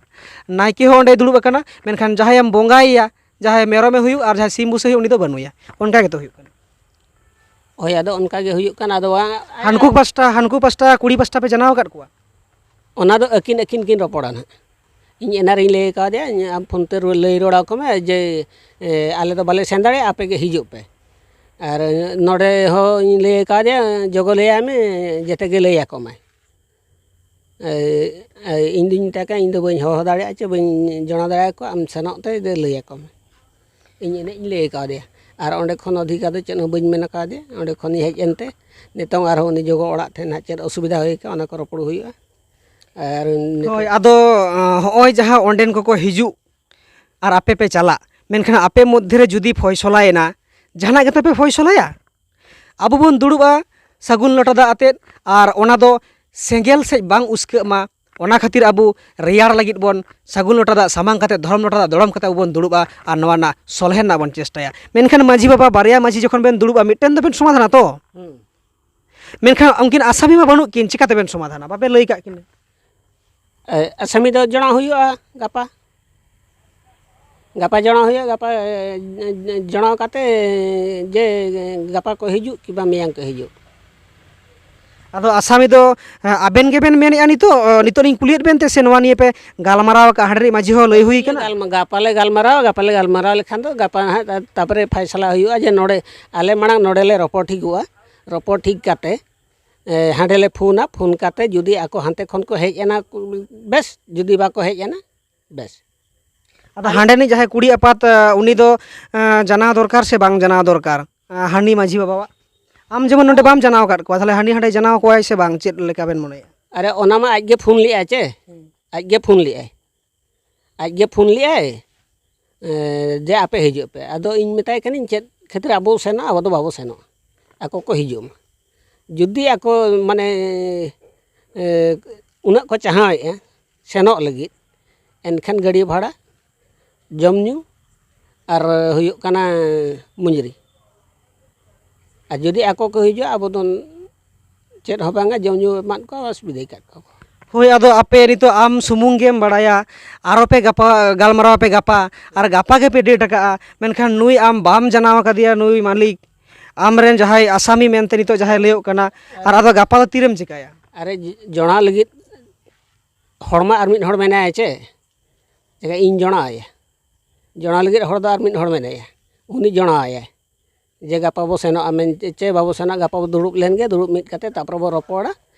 ᱱᱟᱭᱠᱮ ᱦᱚᱸ ᱚᱸᱰᱮᱭ ᱫᱩᱲᱩᱵ ᱟᱠᱟᱱᱟ, ᱢᱮᱱᱠᱷᱟᱱ ᱡᱟᱦᱟᱸᱭᱮᱢ ᱵᱚᱸᱜᱟᱭᱮᱭᱟ, ᱡᱟᱦᱟᱸᱭ ᱢᱮᱨᱚᱢᱮ ᱦᱩᱭᱩᱜ ᱟᱨ ᱡᱟᱦᱟᱸᱭ ᱥᱤᱢ ᱵᱩᱥᱟᱹᱜ ᱦᱩᱭᱩᱜ, ᱩᱱᱤ ᱫᱚ ᱵᱟᱹᱱᱩᱭᱟ᱾ ᱚᱱᱠᱟ ᱜᱮᱛᱚ ᱦᱩᱭᱩᱜ ᱠᱟᱱᱟ᱾ ᱦᱳᱭ, ᱟᱫᱚ ᱚᱱᱠᱟ ᱜᱮ ᱦᱩᱭᱩᱜ ᱠᱟᱱᱟ᱾ ᱟᱫᱚ ᱵᱟᱝ, ᱦᱟᱱᱠᱩ ᱯᱟᱥᱴᱟ, ᱦᱟᱱᱠᱩ ᱯᱟᱥᱴᱟ ᱠᱩᱲᱤ ᱯᱟᱥᱴᱟ ᱯᱮ ᱡᱟᱱᱟᱣ ᱟᱠᱟᱫ ᱠᱚᱣᱟ? ᱚᱱᱟ ᱫᱚ ᱟᱹᱠᱤᱱ ᱟᱹᱠᱤᱱ ᱠᱤᱱ ᱨᱚᱯᱚᱲᱟ ᱱᱟᱦᱟᱜ᱾ ᱤᱧ ᱮᱱᱟ ᱨᱤᱧ ᱞᱟᱹᱭ ᱠᱟᱣᱫᱮᱭᱟ, ᱤᱧ ᱟᱢ ᱯᱷᱳᱱ ᱛᱮ ᱨᱩᱣᱟᱹᱲ ᱞᱟᱹᱭ ᱨᱩᱣᱟᱹᱲ ᱟᱠᱚ ᱢᱮ ᱡᱮ, ᱮ, ᱟᱞᱮ ᱫᱚ ᱵᱟᱞᱮ ᱥᱮᱱ ᱫᱟᱲᱮᱭᱟᱜᱼᱟ, ᱟᱯᱮ ᱜᱮ ᱦᱤᱡᱩᱜ ᱯᱮ᱾ ᱟᱨ ᱱᱚᱰᱮ ᱦᱚᱸ ᱤᱧ ᱞᱟᱹᱭ ᱠᱟᱣᱫᱮᱭᱟ, ᱡᱚᱜᱚ ᱞᱟᱹᱭᱟᱭ ᱢᱮ, ᱡᱮᱛᱮ ᱜᱮ ᱞᱟᱹᱭ ᱟᱠᱚ ᱢᱟᱭ᱾ ᱮ, ᱮ, ᱤᱧ ᱫᱩᱧ ᱢᱮᱛᱟᱭ ᱠᱟᱱᱟ, "ᱤᱧ ᱫᱚ ᱵᱟᱹᱧ ᱦᱚᱦᱚ ᱫᱟᱲᱮᱭᱟᱜᱼᱟ ᱪᱮ ᱵᱟᱹᱧ ᱡᱚᱲᱟᱣ ᱫᱟᱲᱮᱭᱟᱠᱚᱣᱟ, ᱟᱢ ᱥᱮᱱᱚᱜ ᱛᱮ ᱫᱮ ᱞᱟᱹᱭ ᱟᱠᱚ ᱢᱮ᱾" ᱤᱧ ᱮᱱᱮᱡ ᱤᱧ ᱞᱟᱹᱭ ᱠᱟᱣᱫᱮᱭᱟ᱾ ᱟᱨ ᱚᱸᱰᱮ ᱠᱷᱚᱱ ᱚᱫᱷᱤᱠᱟ ᱫᱚ ᱪᱮᱫ ᱦᱚᱸ ᱵᱟᱹᱧ ᱢᱮᱱ ᱠᱟᱣᱫᱮᱭᱟ᱾ ᱚᱸᱰᱮ ᱠᱷᱚᱱᱤᱧ ᱦᱮᱡ ᱮᱱᱛᱮ ᱱᱤᱛᱚᱝ ᱟᱨᱦᱚᱸ ᱩᱱᱤ ᱡᱚᱜᱚ ᱚᱲᱟᱜ ᱴᱷᱮᱱ ᱦᱟᱸᱜ ᱪᱮᱫ ᱚᱥᱩᱵᱤᱫᱷᱟ ᱦᱩᱭ ᱟᱠᱟᱱᱟ, ᱚᱱᱟ ᱠᱚ ᱨᱚᱯᱚᱲ ᱦᱩᱭᱩᱜᱼᱟ᱾ ᱟᱨ ᱱᱤᱛᱚᱜ ᱦᱳᱭ, ᱟᱫᱚ, ᱟᱸ, ᱦᱚᱸᱜᱼᱚᱭ ᱡᱟᱦᱟᱸ ᱚᱸᱰᱮᱱ ᱠᱚᱠᱚ ᱦᱤᱡᱩᱜ ᱟᱨ ᱟᱯᱮ ᱯᱮ ᱪᱟᱞᱟᱜ, ᱢᱮᱱᱠᱷᱟᱱ ᱟᱯᱮ ᱢᱚᱫᱽᱫᱷᱮ ᱨᱮ ᱡᱩᱫᱤ ᱯᱷᱚᱭᱥᱚᱞᱟᱭᱮᱱᱟ, ᱡᱟᱦᱟᱱᱟᱜ ᱜᱮᱛᱚ ᱯᱮ ᱯᱷᱚᱭᱥᱚᱞᱟᱭᱟ᱾ ᱟᱵᱚ ᱵᱚᱱ ᱫᱩᱲᱩᱵᱼᱟ ᱥᱟᱹᱜᱩᱱ ᱞᱚᱴᱟ ᱫᱟᱜ ᱟᱛᱮᱫ, ᱟᱨ ᱚᱱᱟ ᱫᱚ ᱥᱮᱸᱜᱮᱞ ᱥᱮᱫ ᱵᱟᱝ ᱩᱥᱠᱟᱹᱜ ᱢᱟ, ᱚᱱᱟ ᱠᱷᱟᱹᱛᱤᱨ ᱟᱵᱚ ᱨᱮᱭᱟᱲ ᱞᱟᱹᱜᱤᱫ ᱵᱚᱱ ᱥᱟᱹᱜᱩᱱ ᱞᱚᱴᱟ ᱫᱟᱜ ᱥᱟᱢᱟᱝ ᱠᱟᱛᱮᱫ, ᱫᱷᱚᱨᱚᱢ ᱞᱚᱴᱟ ᱫᱟᱜ ᱫᱚᱲᱚᱢ ᱠᱟᱛᱮᱫ ᱟᱵᱚ ᱵᱚᱱ ᱫᱩᱲᱩᱵᱼᱟ ᱟᱨ ᱱᱚᱣᱟ ᱨᱮᱱᱟᱜ ᱥᱚᱞᱦᱮ ᱨᱮᱱᱟᱜ ᱵᱚᱱ ᱪᱮᱥᱴᱟᱭᱟ᱾ ᱢᱮᱱᱠᱷᱟᱱ ᱢᱟᱹᱡᱷᱤ ᱵᱟᱵᱟ, ᱵᱟᱨᱭᱟ ᱢᱟᱹᱡᱷᱤ ᱡᱚᱠᱷᱚᱱ ᱵᱮᱱ ᱫᱩᱲᱩᱵᱼᱟ, ᱢᱤᱫᱴᱮᱱ ᱫᱚᱵᱮᱱ ᱥᱚᱢᱟᱫᱷᱟᱱᱟ ᱛᱚ? ᱦᱩᱸ᱾ ᱢᱮᱱᱠᱷᱟᱱ ᱩᱱᱠᱤᱱ ᱟᱥᱟᱢᱤ ᱢᱟ ᱵᱟᱹᱱᱩᱜ ᱠᱤᱱ, ᱪᱤᱠᱟᱹ ᱛᱮᱵᱮᱱ ᱥᱚᱢᱟᱫᱷᱟᱱᱟ? ᱵᱟᱯᱮ ᱞᱟᱹᱭ ᱠᱟᱜ ᱠᱤᱱᱟ᱾ ᱮ, ᱟᱥᱟᱢᱤ ᱫᱚ ᱡᱚᱲᱟᱣ ᱦᱩᱭᱩᱜᱼᱟ ᱜᱟᱯᱟ᱾ ᱜᱟᱯᱟ ᱡᱚᱲᱟᱣ ᱦᱩᱭᱩᱜᱼᱟ, ᱜᱟᱯᱟ, ᱮ, ᱡᱚᱲᱟᱣ ᱠᱟᱛᱮ ᱡᱮ ᱜᱟᱯᱟ ᱠᱚ ᱦᱤᱡᱩᱜ ᱠᱤ ᱵᱟ ᱢᱮᱭᱟᱝ ᱠᱚ ᱦᱤᱡᱩᱜ᱾ ᱟᱫᱚ ᱟᱥᱟᱢᱤ ᱫᱚ, ᱮᱸ, ᱟᱵᱮᱱ ᱜᱮᱵᱮᱱ ᱢᱮᱱᱮᱫᱼᱟ ᱱᱤᱛᱚᱜ, ᱚ, ᱱᱤᱛᱚᱜ ᱞᱤᱧ ᱠᱩᱞᱤᱭᱮᱫ ᱵᱮᱱ ᱛᱮ, ᱥᱮ ᱱᱚᱣᱟ ᱱᱤᱭᱮ ᱯᱮ ᱜᱟᱞᱢᱟᱨᱟᱣ ᱟᱠᱟᱫᱼᱟ, ᱦᱟᱸᱰᱮ ᱨᱤᱱᱤᱡ ᱢᱟᱹᱡᱷᱤ ᱦᱚᱸ ᱞᱟᱹᱭ ᱦᱩᱭ ᱠᱟᱱᱟ? ᱜᱟᱞᱢᱟ-, ᱜᱟᱯᱟ ᱞᱮ ᱜᱟᱞᱢᱟᱨᱟᱣᱟ, ᱜᱟᱯᱟ ᱞᱮ ᱜᱟᱞᱢᱟᱨᱟᱣ ᱞᱮᱠᱷᱟᱱ ᱫᱚ ᱜᱟᱯᱟ ᱦᱟᱸᱜ ᱛᱟ-, ᱛᱟᱯᱚᱨᱮ ᱯᱷᱟᱭᱥᱟᱞᱟ ᱦᱩᱭᱩᱜᱼᱟ ᱡᱮ ᱱᱚᱰᱮ ᱟᱞᱮ ᱢᱟᱲᱟᱝ ᱱᱚᱰᱮ ᱞᱮ ᱨᱚᱯᱚᱲ ᱴᱷᱤᱠᱚᱜᱼᱟ᱾ ᱨᱚᱯᱚᱲ ᱴᱷᱤᱠ ᱠᱟᱛᱮ, ᱮ, ᱦᱟᱸᱰᱮ ᱞᱮ ᱯᱷᱳᱱᱟ, ᱯᱷᱳᱱ ᱠᱟᱛᱮ ᱡᱩᱫᱤ ᱟᱠᱚ ᱦᱟᱱᱛᱮ ᱠᱷᱚᱱ ᱠᱚ ᱦᱮᱡ ᱮᱱᱟ, ᱵᱮᱥ, ᱡᱩᱫᱤ ᱵᱟᱠᱚ ᱦᱮᱡ ᱮᱱᱟ, ᱵᱮᱥ᱾ ᱟᱫᱚ ᱦᱟᱸᱰᱮᱱᱤᱡ ᱡᱟᱦᱟᱸᱭ ᱠᱩᱲᱤ ᱟᱯᱟᱛ, ᱮ, ᱩᱱᱤ ᱫᱚ, ᱮ, ᱡᱟᱱᱟᱣ ᱫᱚᱨᱠᱟᱨ ᱥᱮ ᱵᱟᱝ ᱡᱟᱱᱟᱣ ᱫᱚᱨᱠᱟᱨ? ᱮ, ᱦᱟᱹᱱᱤ ᱢᱟᱹᱡᱷᱤ ᱵᱟᱵᱟᱣᱟᱜ, ᱟᱢ ᱡᱮᱢᱚᱱ ᱱᱚᱰᱮ ᱵᱟᱢ ᱡᱟᱱᱟᱣ ᱟᱠᱟᱫ ᱠᱚᱣᱟ, ᱛᱟᱦᱞᱮ ᱦᱟᱹᱱᱤ ᱦᱟᱸᱰᱮ ᱡᱟᱱᱟᱣ ᱠᱚᱣᱟᱭ ᱥᱮ ᱵᱟᱝ, ᱪᱮᱫ ᱞᱮᱠᱟ ᱵᱮᱱ ᱢᱚᱱᱮᱭᱟ? ᱟᱨᱮ, ᱚᱱᱟ ᱢᱟ ᱟᱡ ᱜᱮ ᱯᱷᱳᱱ ᱞᱮᱫᱼᱟᱭ ᱪᱮ? ᱦᱩᱸ᱾ ᱟᱡ ᱜᱮ ᱯᱷᱳᱱ ᱞᱮᱫᱼᱟᱭ᱾ ᱟᱡ ᱜᱮ ᱯᱷᱳᱱ ᱞᱮᱫᱼᱟᱭ, ᱮ, ᱡᱮ ᱟᱯᱮ ᱦᱤᱡᱩᱜ ᱯᱮ᱾ ᱟᱫᱚ ᱤᱧ ᱢᱮᱛᱟᱭ ᱠᱟᱹᱱᱟᱹᱧ, "ᱪᱮᱫ ᱠᱷᱟᱹᱛᱤᱨ ᱟᱵᱚ ᱥᱮᱱᱚᱜᱼᱟ? ᱟᱵᱚ ᱫᱚ ᱵᱟᱵᱚ ᱥᱮᱱᱚᱜᱼᱟ, ᱟᱠᱚ ᱠᱚ ᱦᱤᱡᱩᱜ ᱢᱟ᱾" ᱡᱩᱫᱤ ᱟᱠᱚ, ᱢᱟᱱᱮ, ᱮ, ᱩᱱᱟᱹᱜ ᱠᱚ ᱪᱟᱦᱟᱣᱮᱫᱼᱟ ᱥᱮᱱᱚᱜ ᱞᱟᱹᱜᱤᱫ, ᱮᱱᱠᱷᱟᱱ ᱜᱟᱹᱰᱤ ᱵᱷᱟᱲᱟ, ᱡᱚᱢ ᱧᱩ ᱟᱨ ᱦᱩᱭᱩᱜ ᱠᱟᱱᱟ ᱢᱩᱡᱽᱨᱤ᱾ ᱟᱨ ᱡᱩᱫᱤ ᱟᱠᱚ ᱠᱚ ᱦᱤᱡᱩᱜᱼᱟ, ᱟᱵᱚ ᱫᱚ ᱪᱮᱫ ᱦᱚᱸ ᱵᱟᱝᱟ, ᱡᱚᱢ ᱧᱩ ᱮᱢᱟᱫ ᱠᱚᱣᱟ, ᱵᱟᱥ ᱵᱤᱫᱟᱹᱭ ᱠᱟᱜ ᱠᱚᱣᱟ ᱠᱚ᱾ ᱦᱳᱭ, ᱟᱫᱚ ᱟᱯᱮ ᱱᱤᱛᱚᱜ ᱟᱢ ᱥᱩᱢᱩᱝ ᱜᱮᱢ ᱵᱟᱲᱟᱭᱟ, ᱟᱨᱚ ᱯᱮ ᱜᱟᱯᱟ-, ᱜᱟᱞᱢᱟᱨᱟᱣ ᱯᱮ ᱜᱟᱯᱟ, ᱟᱨ ᱜᱟᱯᱟ ᱜᱮᱯᱮ ᱰᱮᱴ ᱟᱠᱟᱜᱼᱟ, ᱢᱮᱱᱠᱷᱟᱱ ᱱᱩᱭ ᱟᱢ ᱵᱟᱢ ᱡᱟᱱᱟᱣ ᱟᱠᱟᱫᱮᱭᱟ, ᱱᱩᱭ ᱢᱟᱹᱞᱤᱠ, ᱟᱢᱨᱮᱱ ᱡᱟᱦᱟᱸᱭ ᱟᱥᱟᱢᱤ ᱢᱮᱱᱛᱮ ᱱᱤᱛᱚᱜ ᱡᱟᱦᱟᱸᱭ ᱞᱟᱹᱭᱚᱜ ᱠᱟᱱᱟ, ᱟᱨ ᱟᱫᱚ ᱜᱟᱯᱟ ᱫᱚ ᱛᱤᱨᱮᱢ ᱪᱤᱠᱟᱹᱭᱟ? ᱟᱨᱮ, ᱡ-, ᱡᱚᱲᱟᱣ ᱞᱟᱹᱜᱤᱫ ᱦᱚᱲ ᱢᱟ ᱟᱨ ᱢᱤᱫ ᱦᱚᱲ ᱢᱮᱱᱟᱭᱟ ᱪᱮ, ᱡᱟᱭᱜᱟ ᱤᱧ ᱡᱚᱲᱟᱣ ᱟᱭᱟ, ᱡᱚᱲᱟᱣ ᱞᱟᱹᱜᱤᱫ ᱦᱚᱲ ᱫᱚ ᱟᱨ ᱢᱤᱫ ᱦᱚᱲ ᱢᱮᱱᱟᱭᱟ, ᱩᱱᱤ ᱡᱚᱲᱟᱣ ᱟᱭᱟᱭ ᱡᱮ ᱜᱟᱯᱟ ᱵᱚ ᱥᱮᱱᱚᱜᱼᱟ ᱢᱮᱱ ᱪᱮ ᱵᱟᱵᱚ ᱥᱮᱱᱚᱜᱼᱟ, ᱜᱟᱯᱟ ᱵᱚ ᱫᱩᱲᱩᱵ ᱞᱮᱱ ᱜᱮ, ᱫᱩᱲᱩᱵ ᱢᱤᱫ ᱠᱟᱛᱮ ᱛᱟᱨᱯᱚᱨᱮ ᱵᱚ ᱨᱚᱯᱚᱲᱟ,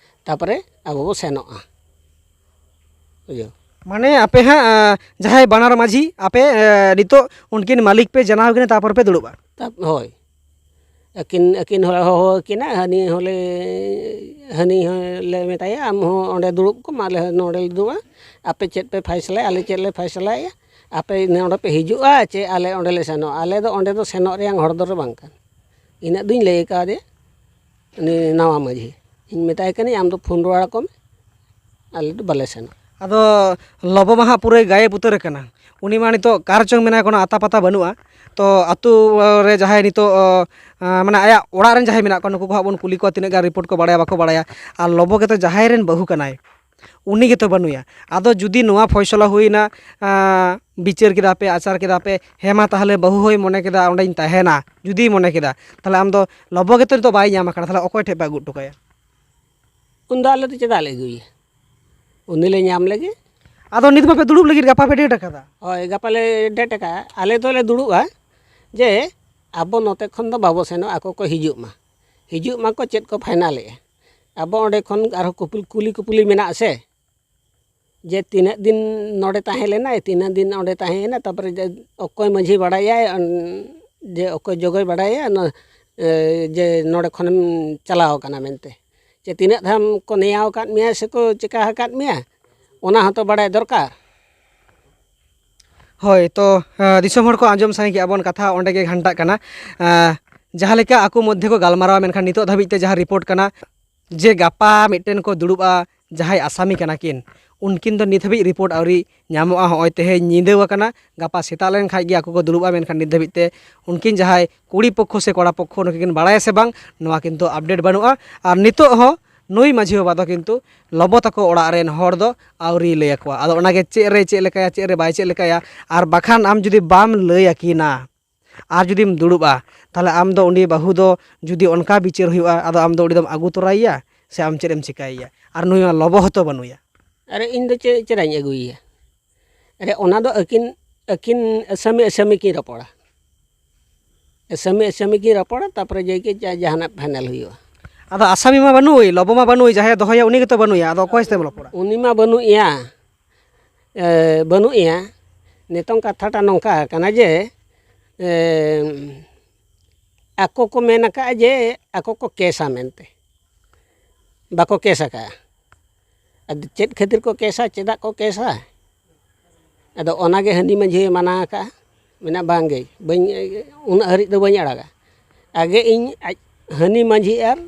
ᱛᱟᱨᱯᱚᱨᱮ ᱟᱵᱚ ᱵᱚ ᱥᱮᱱᱚᱜᱼᱟ᱾ ᱵᱩᱡᱷᱟᱹᱣ? ᱢᱟᱱᱮ ᱟᱯᱮ ᱦᱟᱸᱜ, ᱟᱸ, ᱡᱟᱦᱟᱸᱭ ᱵᱟᱱᱟᱨ ᱢᱟᱹᱡᱷᱤ ᱟᱯᱮ, ᱮ, ᱱᱤᱛᱚᱜ ᱩᱱᱠᱤᱱ ᱢᱟᱹᱞᱤᱠ ᱯᱮ ᱡᱟᱱᱟᱣ ᱠᱤᱱᱟ, ᱛᱟᱨᱯᱚᱨ ᱯᱮ ᱫᱩᱲᱩᱵᱼᱟ? ᱛᱟ-, ᱦᱳᱭ, ᱟᱹᱠᱤᱱ, ᱟᱹᱠᱤᱱ ᱦᱚᱸᱞᱮ ᱦᱚᱦᱚ ᱟᱹᱠᱤᱱᱟ, ᱦᱟᱹᱱᱤ ᱦᱚᱸᱞᱮ, ᱦᱟᱹᱱᱤ ᱦᱚᱸᱞᱮ ᱢᱮᱛᱟᱭᱟ, "ᱟᱢ ᱦᱚᱸ ᱚᱸᱰᱮ ᱫᱩᱲᱩᱵ ᱠᱚᱢ, ᱟᱞᱮ ᱦᱚᱸ ᱱᱚᱰᱮ ᱞᱮ ᱫᱩᱲᱩᱵᱼᱟ, ᱟᱯᱮ ᱪᱮᱫ ᱯᱮ ᱯᱷᱟᱭᱥᱟᱞᱟᱭᱟ, ᱟᱞᱮ ᱪᱮᱫ ᱞᱮ ᱯᱷᱟᱭᱥᱟᱞᱟᱭᱟ, ᱟᱯᱮ ᱱᱚᱰᱮ ᱯᱮ ᱦᱤᱡᱩᱜᱼᱟ ᱪᱮ ᱟᱞᱮ ᱚᱸᱰᱮ ᱞᱮ ᱥᱮᱱᱚᱜᱼᱟ?" ᱟᱞᱮ ᱫᱚ ᱚᱸᱰᱮ ᱫᱚ ᱥᱮᱱᱚᱜ ᱨᱮᱭᱟᱝ ᱦᱚᱲ ᱫᱚᱞᱮ ᱵᱟᱝ ᱠᱟᱱᱟ᱾ ᱤᱱᱟᱹᱜ ᱫᱩᱧ ᱞᱟᱹᱭ ᱠᱟᱣᱫᱮᱭᱟ ᱩᱱᱤ ᱱᱟᱣᱟ ᱢᱟᱹᱡᱷᱤ, ᱤᱧ ᱢᱮᱛᱟᱭ ᱠᱟᱹᱱᱟᱹᱧ, "ᱟᱢ ᱫᱚ ᱯᱷᱳᱱ ᱨᱩᱣᱟᱹᱲ ᱟᱠᱚ ᱢᱮ, ᱟᱞᱮ ᱫᱚ ᱵᱟᱞᱮ ᱥᱮᱱᱚᱜᱼᱟ᱾" ᱟᱫᱚ ᱞᱚᱵᱚ ᱢᱟ ᱦᱟᱸᱜ ᱯᱩᱨᱟᱹᱭ ᱜᱟᱭᱮᱵ ᱩᱛᱟᱹᱨ ᱟᱠᱟᱱᱟ, ᱩᱱᱤ ᱢᱟ ᱱᱤᱛᱚᱜ ᱚᱠᱟ ᱨᱮᱪᱚᱝ ᱢᱮᱱᱟᱭ, ᱠᱳᱱᱳ ᱟᱛᱟ ᱯᱟᱛᱟ ᱵᱟᱹᱱᱩᱜᱼᱟ᱾ ᱛᱚ ᱟᱹᱛᱩ ᱨᱮ ᱡᱟᱦᱟᱸᱭ ᱱᱤᱛᱚᱜ, ᱚ, ᱟ, ᱢᱟᱱᱮ ᱟᱭᱟᱜ ᱚᱲᱟᱜ ᱨᱮᱱ ᱡᱟᱦᱟᱸᱭ ᱢᱮᱱᱟᱜ ᱠᱚᱣᱟ, ᱱᱩᱠᱩ ᱠᱚ ᱦᱟᱸᱜ ᱵᱚᱱ ᱠᱩᱞᱤ ᱠᱚᱣᱟ ᱛᱤᱱᱟᱹᱜ ᱜᱟᱱ ᱨᱤᱯᱳᱨᱴ ᱠᱚ ᱵᱟᱲᱟᱭᱟ ᱵᱟᱠᱚ ᱵᱟᱲᱟᱭᱟ, ᱟᱨ ᱞᱚᱵᱚ ᱜᱮᱛᱚ ᱡᱟᱦᱟᱸᱭ ᱨᱮᱱ ᱵᱟᱹᱦᱩ ᱠᱟᱱᱟᱭ, ᱩᱱᱤ ᱜᱮᱛᱚ ᱵᱟᱹᱱᱩᱭᱟ᱾ ᱟᱫᱚ ᱡᱩᱫᱤ ᱱᱚᱣᱟ ᱯᱷᱚᱭᱥᱚᱞᱟ ᱦᱩᱭᱱᱟ, ᱟ, ᱵᱤᱪᱟᱹᱨ ᱠᱮᱫᱟ ᱯᱮ, ᱟᱪᱟᱨ ᱠᱮᱫᱟ ᱯᱮ, ᱦᱮᱸ ᱢᱟ ᱛᱟᱦᱚᱞᱮ ᱵᱟᱹᱦᱩ ᱦᱚᱸᱭ ᱢᱚᱱᱮ ᱠᱮᱫᱟ ᱚᱸᱰᱮᱧ ᱛᱟᱦᱮᱱᱟ, ᱡᱩᱫᱤᱭ ᱢᱚᱱᱮ ᱠᱮᱫᱟ, ᱛᱟᱦᱚᱞᱮ ᱟᱢ ᱫᱚ ᱞᱚᱵᱚ ᱜᱮᱛᱚ ᱱᱤᱛᱚᱜ ᱵᱟᱭ ᱧᱟᱢ ᱟᱠᱟᱱᱟ, ᱛᱟᱦᱚᱞᱮ ᱚᱠᱚᱭ ᱴᱷᱮᱡ ᱯᱮ ᱟᱹᱜᱩ ᱦᱚᱴᱚ ᱠᱟᱭᱟ? ᱩᱱᱫᱚ ᱟᱞᱮ ᱫᱚ ᱪᱮᱫᱟᱜ ᱞᱮ ᱟᱹᱜᱩᱭᱟ? ᱩᱱᱤ ᱞᱮ ᱧᱟᱢ ᱞᱮᱜᱮ᱾ ᱟᱫᱚ ᱱᱤᱛ ᱢᱟᱯᱮ ᱫᱩᱲᱩᱵ ᱞᱟᱹᱜᱤᱫ, ᱜᱟᱯᱟ ᱯᱮ ᱰᱮᱴ ᱟᱠᱟᱫᱟ? ᱦᱳᱭ, ᱜᱟᱯᱟ ᱞᱮ ᱰᱮᱴ ᱟᱠᱟᱫᱼᱟ᱾ ᱟᱞᱮ ᱫᱚᱞᱮ ᱫᱩᱲᱩᱵᱼᱟ ᱡᱮ ᱟᱵᱚ ᱱᱚᱛᱮ ᱠᱷᱚᱱ ᱫᱚ ᱵᱟᱵᱚ ᱥᱮᱱᱚᱜᱼᱟ, ᱟᱠᱚ ᱠᱚ ᱦᱤᱡᱩᱜ ᱢᱟ᱾ ᱦᱤᱡᱩᱜ ᱢᱟᱠᱚ, ᱪᱮᱫ ᱠᱚ ᱯᱷᱟᱭᱱᱟᱞᱮᱜᱼᱟ᱾ ᱟᱵᱚ ᱚᱸᱰᱮ ᱠᱷᱚᱱ ᱟᱨᱦᱚᱸ ᱠᱩᱯᱩᱞ-, ᱠᱩᱞᱤ ᱠᱩᱯᱩᱞᱤ ᱢᱮᱱᱟᱜᱼᱟ ᱥᱮ, ᱡᱮ ᱛᱤᱱᱟᱹᱜ ᱫᱤᱱ ᱱᱚᱰᱮ ᱛᱟᱦᱮᱸ ᱞᱮᱱᱟᱭ, ᱛᱤᱱᱟᱹᱜ ᱫᱤᱱ ᱚᱸᱰᱮ ᱛᱟᱦᱮᱸᱭᱮᱱᱟ, ᱛᱟᱨᱯᱚᱨᱮ ᱡᱮ ᱚᱠᱚᱭ ᱢᱟᱺᱡᱷᱤ ᱵᱟᱲᱟᱭᱟᱭ, ᱚᱱ-, ᱡᱮ ᱚᱠᱚᱭ ᱡᱚᱜᱚᱭ ᱵᱟᱲᱟᱭᱟ, ᱱᱚ-, ᱮ, ᱡᱮ ᱱᱚᱰᱮ ᱠᱷᱚᱱᱮᱢ ᱪᱟᱞᱟᱣ ᱟᱠᱟᱱᱟ ᱢᱮᱱᱛᱮ, ᱡᱮ ᱛᱤᱱᱟᱹᱜ ᱫᱷᱟᱢ ᱠᱚ ᱱᱮᱭᱟᱣ ᱟᱠᱟᱫ ᱢᱮᱭᱟ ᱥᱮᱠᱚ ᱪᱮᱠᱟ ᱟᱠᱟᱫ ᱢᱮᱭᱟ, ᱚᱱᱟ ᱦᱚᱸᱛᱚ ᱵᱟᱲᱟᱭ ᱫᱚᱨᱠᱟᱨ᱾ ᱦᱳᱭ, ᱛᱚ, ᱮ, ᱫᱤᱥᱚᱢ ᱦᱚᱲ ᱠᱚ ᱟᱸᱡᱚᱢ ᱥᱟᱸᱜᱮ ᱠᱮᱜᱼᱟ ᱵᱚᱱ, ᱠᱟᱛᱷᱟ ᱚᱸᱰᱮ ᱜᱮ ᱜᱷᱟᱱᱴᱟᱜ ᱠᱟᱱᱟ᱾ ᱮ, ᱡᱟᱦᱟᱸ ᱞᱮᱠᱟ ᱟᱠᱚ ᱢᱚᱫᱽᱫᱷᱮ ᱠᱚ ᱜᱟᱞᱢᱟᱨᱟᱣᱟ, ᱢᱮᱱᱠᱷᱟᱱ ᱱᱤᱛᱚᱜ ᱫᱷᱟᱹᱵᱤᱡ ᱛᱮ ᱡᱟᱦᱟᱸ ᱨᱤᱯᱳᱨᱴ ᱠᱟᱱᱟ, ᱡᱮ ᱜᱟᱯᱟ ᱢᱤᱫᱴᱮᱱ ᱠᱚ ᱫᱩᱲᱩᱵᱼᱟ, ᱡᱟᱦᱟᱸᱭ ᱟᱥᱟᱢᱤ ᱠᱟᱱᱟ ᱠᱤᱱ, ᱩᱱᱠᱤᱱ ᱫᱚ ᱱᱤᱛ ᱦᱟᱹᱵᱤᱡ ᱨᱤᱯᱳᱨᱴ ᱟᱹᱣᱨᱤ ᱧᱟᱢᱚᱜᱼᱟ᱾ ᱦᱚᱸᱜᱼᱚᱭ ᱛᱮᱦᱮᱧ ᱧᱤᱫᱟᱹ ᱟᱠᱟᱱᱟ, ᱜᱟᱯᱟ ᱥᱮᱛᱟᱜ ᱞᱮᱱ ᱠᱷᱟᱡ ᱜᱮ ᱟᱠᱚ ᱠᱚ ᱫᱩᱲᱩᱵᱼᱟ, ᱢᱮᱱᱠᱷᱟᱱ ᱱᱤᱛ ᱫᱷᱟᱹᱵᱤᱡ ᱛᱮ ᱩᱱᱠᱤᱱ ᱡᱟᱦᱟᱸᱭ ᱠᱩᱲᱤ ᱯᱚᱠᱠᱷᱚ ᱥᱮ ᱠᱚᱲᱟ ᱯᱚᱠᱠᱷᱚ, ᱱᱩᱠᱤᱱ ᱠᱤᱱ ᱵᱟᱲᱟᱭᱟ ᱥᱮ ᱵᱟᱝ, ᱱᱚᱣᱟ ᱠᱤᱱᱛᱩ ᱟᱯᱰᱮᱴ ᱵᱟᱹᱱᱩᱜᱼᱟ᱾ ᱟᱨ ᱱᱤᱛᱚᱜ ᱦᱚᱸ ᱱᱩᱭ ᱢᱟᱹᱡᱷᱤ ᱵᱟᱵᱟ ᱫᱚ ᱠᱤᱱᱛᱩ ᱞᱚᱵᱚ ᱛᱟᱠᱚ ᱚᱲᱟᱜ ᱨᱮᱱ ᱦᱚᱲ ᱫᱚ ᱟᱹᱣᱨᱤ ᱞᱟᱹᱭ ᱟᱠᱚᱣᱟ᱾ ᱟᱫᱚ ᱚᱱᱟᱜᱮ ᱪᱮᱫ ᱨᱮ ᱪᱮᱫ ᱞᱮᱠᱟᱭᱟ, ᱪᱮᱫ ᱨᱮ ᱵᱟᱭ ᱪᱮᱫ ᱞᱮᱠᱟᱭᱟ, ᱟᱨ ᱵᱟᱠᱷᱟᱱ ᱟᱢ ᱡᱩᱫᱤ ᱵᱟᱢ ᱞᱟᱹᱭ ᱟᱹᱠᱤᱱᱟ, ᱟᱨ ᱡᱩᱫᱤᱢ ᱫᱩᱲᱩᱵᱼᱟ, ᱛᱟᱦᱚᱞᱮ ᱟᱢ ᱫᱚ ᱩᱱᱤ ᱵᱟᱹᱦᱩ ᱫᱚ ᱡᱩᱫᱤ ᱚᱱᱠᱟ ᱵᱤᱪᱟᱹᱨ ᱦᱩᱭᱩᱜᱼᱟ, ᱟᱫᱚ ᱟᱢ ᱫᱚ ᱩᱱᱤ ᱫᱚᱢ ᱟᱹᱜᱩ ᱛᱚᱨᱟᱭᱮᱭᱟ ᱥᱮ ᱟᱢ ᱪᱮᱫ ᱮᱢ ᱪᱤᱠᱟᱹᱭᱮᱭᱟ? ᱟᱨ ᱱᱩᱭ ᱢᱟ ᱞᱚᱵᱚ ᱦᱚᱸᱛᱚ ᱵᱟᱹᱱᱩᱭᱟ᱾ ᱟᱨᱮ, ᱤᱧ ᱫᱚ ᱪᱮᱫ, ᱪᱮᱫᱟᱜ ᱤᱧ ᱟᱹᱜᱩᱭᱮᱭᱟ? ᱟᱨᱮ, ᱚᱱᱟ ᱫᱚ ᱟᱹᱠᱤᱱ, ᱟᱹᱠᱤᱱ ᱟᱹᱥᱟᱹᱢᱤ ᱟᱹᱥᱟᱹᱢᱤ ᱠᱤᱱ ᱨᱚᱯᱚᱲᱟ᱾ ᱟᱹᱥᱟᱹᱢᱤ ᱟᱹᱥᱟᱹᱢᱤ ᱠᱤᱱ ᱨᱚᱯᱚᱲᱟ, ᱛᱟᱨᱯᱚᱨᱮ ᱡᱮ ᱠᱤ ᱡᱟ-, ᱡᱟᱦᱟᱱᱟᱜ ᱯᱷᱟᱭᱱᱟᱞ ᱦᱩᱭᱩᱜᱼᱟ᱾ ᱟᱫᱚ ᱟᱥᱟᱢᱤ ᱢᱟ ᱵᱟᱹᱱᱩᱭ, ᱞᱚᱵᱚ ᱢᱟ ᱵᱟᱹᱱᱩᱭ, ᱡᱟᱦᱟᱸᱭ ᱫᱚᱦᱚᱭᱟ ᱩᱱᱤ ᱜᱮᱛᱚ ᱵᱟᱹᱱᱩᱭᱟ, ᱟᱫᱚ ᱚᱠᱚᱭ ᱥᱟᱛᱮᱢ ᱨᱚᱯᱚᱲᱟ? ᱩᱱᱤ ᱢᱟ ᱵᱟᱹᱱᱩᱜ ᱮᱭᱟ᱾ ᱮ, ᱵᱟᱹᱱᱩᱜ ᱮᱭᱟ᱾ ᱱᱤᱛᱚᱝ ᱠᱟᱛᱷᱟᱴᱟ ᱱᱚᱝᱠᱟ ᱠᱟᱱᱟ ᱡᱮ, ᱮ, ᱟᱠᱚ ᱠᱚ ᱢᱮᱱ ᱟᱠᱟᱫᱼᱟ ᱡᱮ ᱟᱠᱚ ᱠᱚ ᱠᱮᱥᱟ ᱢᱮᱱᱛᱮ, ᱵᱟᱠᱚ ᱠᱮᱥ ᱟᱠᱟᱫᱼᱟ᱾ ᱟᱫᱚ ᱪᱮᱫ ᱠᱷᱟᱹᱛᱤᱨ ᱠᱚ ᱠᱮᱥᱟ, ᱪᱮᱫᱟᱜ ᱠᱚ ᱠᱮᱥᱟ? ᱟᱫᱚ ᱚᱱᱟᱜᱮ ᱦᱟᱹᱱᱤ ᱢᱟᱹᱡᱷᱤᱭ ᱢᱟᱱᱟ ᱟᱠᱟᱫᱼᱟ, ᱢᱮᱱᱟ, "ᱵᱟᱝᱜᱮ, ᱵᱟᱹᱧ, ᱩᱱᱟᱹᱜ ᱦᱟᱹᱨᱤᱡ ᱫᱚ ᱵᱟᱹᱧ ᱟᱲᱟᱜᱟ, ᱟᱜᱮ ᱤᱧ ᱟᱡ ᱦᱟᱹᱱᱤ ᱢᱟᱹᱡᱷᱤ ᱟᱨ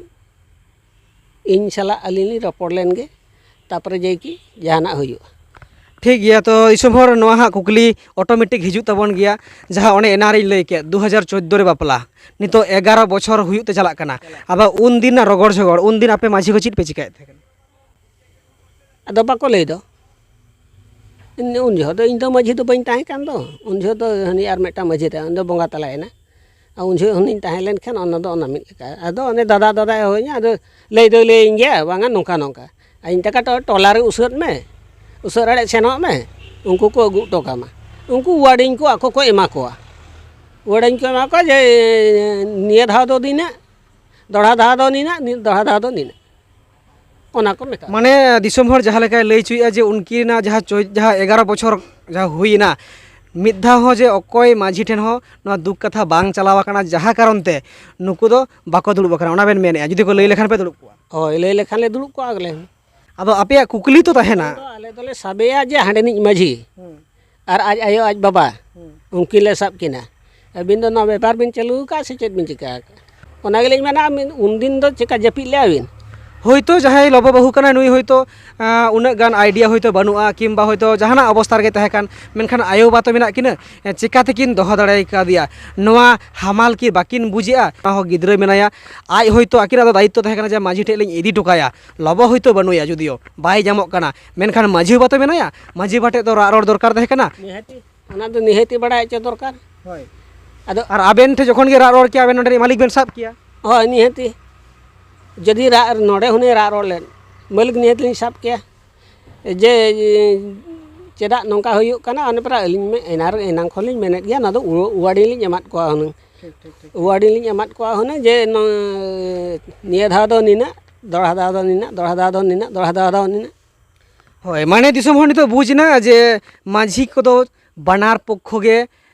ᱤᱧ ᱥᱟᱞᱟᱜ ᱟᱹᱞᱤᱧ ᱞᱤᱧ ᱨᱚᱯᱚᱲ ᱞᱮᱱ ᱜᱮ, ᱛᱟᱨᱯᱚᱨᱮ ᱡᱮ ᱠᱤ ᱡᱟᱦᱟᱱᱟᱜ ᱦᱩᱭᱩᱜᱼᱟ᱾" ᱴᱷᱤᱠ ᱜᱮᱭᱟ, ᱛᱚ ᱫᱤᱥᱚᱢ ᱦᱚᱲ, ᱱᱚᱣᱟ ᱦᱟᱸᱜ ᱠᱩᱠᱞᱤ ᱚᱴᱳᱢᱮᱴᱤᱠ ᱦᱤᱡᱩᱜ ᱛᱟᱵᱚᱱ ᱜᱮᱭᱟ, ᱡᱟᱦᱟᱸ ᱚᱱᱮ ᱮᱱᱟᱝ ᱨᱤᱧ ᱞᱟᱹᱭ ᱠᱮᱫ, ᱫᱩ ᱦᱟᱡᱟᱨ ᱪᱳᱫᱽᱫᱳ ᱨᱮ ᱵᱟᱯᱞᱟ, ᱱᱤᱛᱚᱜ ᱮᱜᱟᱨᱚ ᱵᱚᱪᱷᱚᱨ ᱦᱩᱭᱩᱜ ᱛᱮ ᱪᱟᱞᱟᱜ ᱠᱟᱱᱟ᱾ ᱟᱫᱚ ᱩᱱ ᱫᱤᱱᱟᱜ ᱨᱚᱜᱚᱲ ᱡᱷᱚᱜᱚᱲ, ᱩᱱ ᱫᱤᱱ ᱟᱯᱮ ᱢᱟᱹᱡᱷᱤ ᱠᱚ ᱪᱮᱫ ᱯᱮ ᱪᱤᱠᱟᱹᱭᱮᱫ ᱛᱟᱦᱮᱸ ᱠᱟᱱᱟ? ᱟᱫᱚ ᱵᱟᱠᱚ ᱞᱟᱹᱭ ᱫᱚ᱾ ᱤᱧ ᱩᱱ ᱡᱚᱦᱚᱜ ᱫᱚ ᱤᱧ ᱫᱚ ᱢᱟᱹᱡᱷᱤ ᱫᱚ ᱵᱟᱹᱧ ᱛᱟᱦᱮᱸ ᱠᱟᱱ ᱫᱚ, ᱩᱱ ᱡᱚᱦᱚᱜ ᱫᱚ ᱦᱟᱹᱱᱤ ᱟᱨ ᱢᱤᱫᱴᱟᱝ ᱢᱟᱹᱡᱷᱤ ᱛᱟᱦᱮᱸ, ᱩᱱᱤ ᱫᱚ ᱵᱚᱸᱜᱟ ᱛᱟᱞᱟᱭᱮᱱᱟ᱾ ᱟᱨ ᱩᱱ ᱡᱚᱦᱚᱜ ᱦᱚᱸᱧ ᱛᱟᱦᱮᱸ ᱞᱮᱱᱠᱷᱟᱱ ᱚᱱᱟ ᱫᱚ ᱚᱱᱟ ᱢᱤᱫ ᱞᱮᱠᱟ᱾ ᱟᱫᱚ ᱚᱱᱮ ᱫᱟᱫᱟ ᱫᱟᱫᱟᱭ ᱦᱚᱦᱚᱧᱟ, ᱟᱫᱚ ᱞᱟᱹᱭ ᱫᱚᱭ ᱞᱟᱹᱭᱟᱹᱧ ᱜᱮᱭᱟ, "ᱵᱟᱝᱟ ᱱᱚᱝᱠᱟ ᱱᱚᱝᱠᱟ, ᱤᱧ ᱛᱟᱠᱚ ᱴᱚ-, ᱴᱚᱞᱟ ᱨᱮ ᱩᱥᱟᱹᱫ ᱢᱮ, ᱩᱥᱟᱹᱫ ᱨᱟᱲᱮᱡ ᱥᱮᱱᱚᱜ ᱢᱮ, ᱩᱱᱠᱩ ᱠᱚ ᱟᱹᱜᱩ ᱦᱚᱴᱚ ᱠᱟᱢᱟ᱾" ᱩᱱᱠᱩ ᱣᱟᱨᱰᱤᱝ ᱠᱚ ᱟᱠᱚ ᱠᱚ ᱮᱢᱟ ᱠᱚᱣᱟ, ᱣᱟᱨᱰᱤᱝ ᱠᱚ ᱮᱢᱟ ᱠᱚᱣᱟ ᱡᱮ, "ᱱᱤᱭᱟᱹ ᱫᱷᱟᱣ ᱫᱚ ᱱᱤᱱᱟᱹᱜ, ᱫᱚᱦᱲᱟ ᱫᱷᱟᱣ ᱫᱚ ᱱᱤᱱᱟᱹᱜ, ᱱᱤ-, ᱫᱚᱦᱲᱟ ᱫᱷᱟᱣ ᱫᱚ ᱱᱤᱱᱟᱹᱜ᱾" ᱚᱱᱟ ᱠᱚ ᱢᱮᱛᱟᱜᱼᱟ᱾ ᱢᱟᱱᱮ ᱫᱤᱥᱚᱢ ᱦᱚᱲ ᱡᱟᱦᱟᱸ ᱞᱮᱠᱟᱭ ᱞᱟᱹᱭ ᱦᱚᱪᱚᱭᱮᱫᱼᱟ ᱡᱮ ᱩᱱᱠᱤᱱᱟᱜ ᱡᱟᱦᱟᱸ ᱪᱚᱭ-, ᱡᱟᱦᱟᱸ ᱮᱜᱟᱨᱚ ᱵᱚᱪᱷᱚᱨ ᱡᱟᱦᱟᱸ ᱦᱩᱭᱮᱱᱟ, ᱢᱤᱫ ᱫᱷᱟᱣ ᱦᱚᱸ ᱡᱮ ᱚᱠᱚᱭ ᱢᱟᱹᱡᱷᱤ ᱴᱷᱮᱱ ᱦᱚᱸ ᱱᱚᱣᱟ ᱫᱩᱠ ᱠᱟᱛᱷᱟ ᱵᱟᱝ ᱪᱟᱞᱟᱣ ᱟᱠᱟᱱᱟ, ᱡᱟᱦᱟᱸ ᱠᱟᱨᱚᱱ ᱛᱮ ᱱᱩᱠᱩ ᱫᱚ ᱵᱟᱠᱚ ᱫᱩᱲᱩᱵ ᱟᱠᱟᱱᱟ, ᱚᱱᱟ ᱵᱮᱱ ᱢᱮᱱᱮᱫᱼᱟ? ᱡᱩᱫᱤ ᱠᱚ ᱞᱟᱹᱭ ᱞᱮᱠᱷᱟᱱ ᱯᱮ ᱫᱩᱲᱩᱵ ᱠᱚᱜᱼᱟ? ᱦᱳᱭ, ᱞᱟᱹᱭ ᱞᱮᱠᱷᱟᱱ ᱞᱮ ᱫᱩᱲᱩᱵ ᱠᱚᱜᱼᱟ ᱟᱞᱮ ᱦᱚᱸ᱾ ᱟᱫᱚ ᱟᱯᱮᱭᱟᱜ ᱠᱩᱠᱞᱤ ᱛᱚ ᱛᱟᱦᱮᱱᱟ᱾ ᱟᱫᱚ ᱟᱞᱮ ᱫᱚᱞᱮ ᱥᱟᱵᱮᱭᱟ ᱡᱮ ᱦᱟᱸᱰᱮᱱᱤᱡ ᱢᱟᱹᱡᱷᱤ ᱦᱩᱸ᱾ ᱟᱨ ᱟᱡ ᱟᱭᱳ, ᱟᱡ ᱵᱟᱵᱟ, ᱦᱩᱸ᱾ ᱩᱱᱠᱤᱱ ᱞᱮ ᱥᱟᱵ ᱠᱤᱱᱟ᱾ ᱟᱹᱵᱤᱱ ᱫᱚ ᱱᱚᱣᱟ ᱵᱮᱯᱟᱨ ᱵᱤᱱ ᱪᱟᱹᱞᱩ ᱟᱠᱟᱫᱼᱟ ᱥᱮ ᱪᱮᱫ ᱵᱤᱱ ᱪᱤᱠᱟᱹ ᱟᱠᱟᱫᱼᱟ? ᱚᱱᱟ ᱜᱮᱞᱤᱧ ᱢᱮᱱᱟ, ᱟᱹᱵᱤᱱ ᱩᱱᱫᱤᱱ ᱫᱚ ᱪᱮᱠᱟ ᱡᱟᱹᱯᱤᱫ ᱞᱮᱜᱼᱟ ᱵᱤᱱ? ᱦᱳᱭᱛᱳ ᱡᱟᱦᱟᱸᱭ ᱞᱚᱵᱚ ᱵᱟᱹᱦᱩ ᱠᱟᱱᱟᱭ, ᱱᱩᱭ ᱦᱳᱭᱛᱳ, ᱟᱸ, ᱩᱱᱟᱹᱜ ᱜᱟᱱ idea ᱦᱳᱭᱛᱳ ᱵᱟᱹᱱᱩᱜᱼᱟ, ᱠᱤᱝᱵᱟ ᱦᱳᱭᱛᱳ ᱡᱟᱦᱟᱱᱟᱜ ᱚᱵᱚᱥᱛᱟ ᱨᱮᱜᱮ ᱛᱟᱦᱮᱸ ᱠᱟᱱ, ᱢᱮᱱᱠᱷᱟᱱ ᱟᱭᱳ ᱵᱟᱵᱟ ᱛᱚ ᱢᱮᱱᱟᱜ ᱠᱤᱱᱟᱹ, ᱪᱮᱠᱟ ᱛᱮᱠᱤᱱ ᱫᱚᱦᱚ ᱫᱟᱲᱮ ᱠᱟᱫᱮᱭᱟ? ᱱᱚᱣᱟ ᱦᱟᱢᱟᱞ ᱠᱤ ᱵᱟᱹᱠᱤᱱ ᱵᱩᱡᱮᱜᱼᱟ? ᱚᱱᱟ ᱦᱚᱸ ᱜᱤᱫᱽᱨᱟᱹ ᱢᱮᱱᱟᱭᱟ, ᱟᱡ ᱦᱳᱭᱛᱳ ᱟᱹᱠᱤᱱᱟᱜ ᱫᱚ ᱫᱟᱭᱤᱛᱛᱚ ᱛᱟᱦᱮᱸ ᱠᱟᱱᱟ ᱡᱮ ᱢᱟᱹᱡᱷᱤ ᱴᱷᱮᱡ ᱞᱤᱧ ᱤᱫᱤ ᱦᱚᱴᱚ ᱠᱟᱭᱟ, ᱞᱚᱵᱚ ᱦᱳᱭᱛᱳ ᱵᱟᱹᱱᱩᱭᱟ, ᱡᱩᱫᱤᱭᱳ ᱵᱟᱭ ᱧᱟᱢᱚᱜ ᱠᱟᱱᱟ, ᱢᱮᱱᱠᱷᱟᱱ ᱢᱟᱹᱡᱷᱤ ᱵᱟᱵᱟ ᱛᱚ ᱢᱮᱱᱟᱭᱟ, ᱢᱟᱹᱡᱷᱤ ᱵᱟᱵᱟ ᱴᱷᱮᱡ ᱫᱚ ᱨᱟᱜ ᱨᱚᱲ ᱫᱚᱨᱠᱟᱨ ᱛᱟᱦᱮᱸ ᱠᱟᱱᱟ᱾ ᱱᱤᱦᱟᱹᱛᱤ, ᱚᱱᱟ ᱫᱚ ᱱᱤᱦᱟᱹᱛᱤ ᱵᱟᱲᱟᱭ ᱦᱚᱪᱚ ᱫᱚᱨᱠᱟᱨ᱾ ᱦᱳᱭ᱾ ᱟᱫᱚ ᱟᱨ ᱟᱵᱮᱱ ᱴᱷᱮᱱ ᱡᱚᱠᱷᱚᱱ ᱜᱮ ᱨᱟᱜ ᱨᱚᱲ ᱠᱮᱭᱟ, ᱟᱵᱮᱱ ᱱᱚᱰᱮ ᱨᱤᱱᱤᱡ ᱢᱟᱹᱞᱤᱠ ᱵᱮᱱ ᱥᱟᱵ ᱠᱮᱭᱟ᱾ ᱦᱳᱭ, ᱱᱤᱦᱟᱹᱛᱤ᱾ ᱡᱩᱫᱤ ᱨᱟᱜ, ᱱᱚᱰᱮ ᱦᱩᱱᱟᱹᱝ ᱨᱟᱜ ᱨᱚᱲ ᱞᱮᱫ, ᱢᱟᱹᱞᱤᱠ ᱱᱤᱦᱟᱹᱛᱤ ᱞᱤᱧ ᱥᱟᱵ ᱠᱮᱭᱟ᱾ ᱡᱮ, ᱪᱮᱫᱟᱜ ᱱᱚᱝᱠᱟ ᱦᱩᱭᱩᱜ ᱠᱟᱱᱟ? ᱚᱱᱮ ᱯᱮᱨᱟ ᱟᱹᱞᱤᱧ ᱢᱟ ᱮᱱᱟᱝ, ᱮᱱᱟᱝ ᱠᱷᱚᱱ ᱞᱤᱧ ᱢᱮᱱᱮᱫ ᱜᱮᱭᱟ, ᱱᱚᱣᱟ ᱫᱚ ᱩᱣᱟᱹ-, ᱣᱟᱨᱱᱤᱝ ᱞᱤᱧ ᱮᱢᱟᱫ ᱠᱚᱣᱟ ᱦᱩᱱᱟᱹᱝ᱾ ᱴᱷᱤᱠ, ᱴᱷᱤᱠ, ᱴᱷᱤᱠ᱾ ᱣᱟᱨᱱᱤᱝ ᱞᱤᱧ ᱮᱢᱟᱫ ᱠᱚᱣᱟ ᱦᱩᱱᱟᱹᱝ ᱡᱮ, ᱱᱚ-, ᱱᱤᱭᱟᱹ ᱫᱷᱟᱣ ᱫᱚ ᱱᱤᱱᱟᱹᱜ, ᱫᱚᱦᱲᱟ ᱫᱷᱟᱣ ᱫᱚ ᱱᱤᱱᱟᱹᱜ, ᱫᱚᱦᱲᱟ ᱫᱷᱟᱣ ᱫᱚ ᱱᱤᱱᱟᱹᱜ, ᱫᱚᱦᱲᱟ ᱫᱷᱟᱣ ᱫᱚ ᱱᱤᱱᱟᱹᱜ᱾ ᱦᱳᱭ, ᱢᱟᱱᱮ ᱫᱤᱥᱚᱢ ᱦᱚᱲ ᱱᱤᱛᱚᱜ ᱵᱩᱡᱽ ᱮᱱᱟ ᱡᱮ ᱢᱟᱹᱡᱷᱤ ᱠᱚᱫᱚ ᱵᱟᱱᱟᱨ ᱯᱚᱠᱠᱷᱚ ᱜᱮ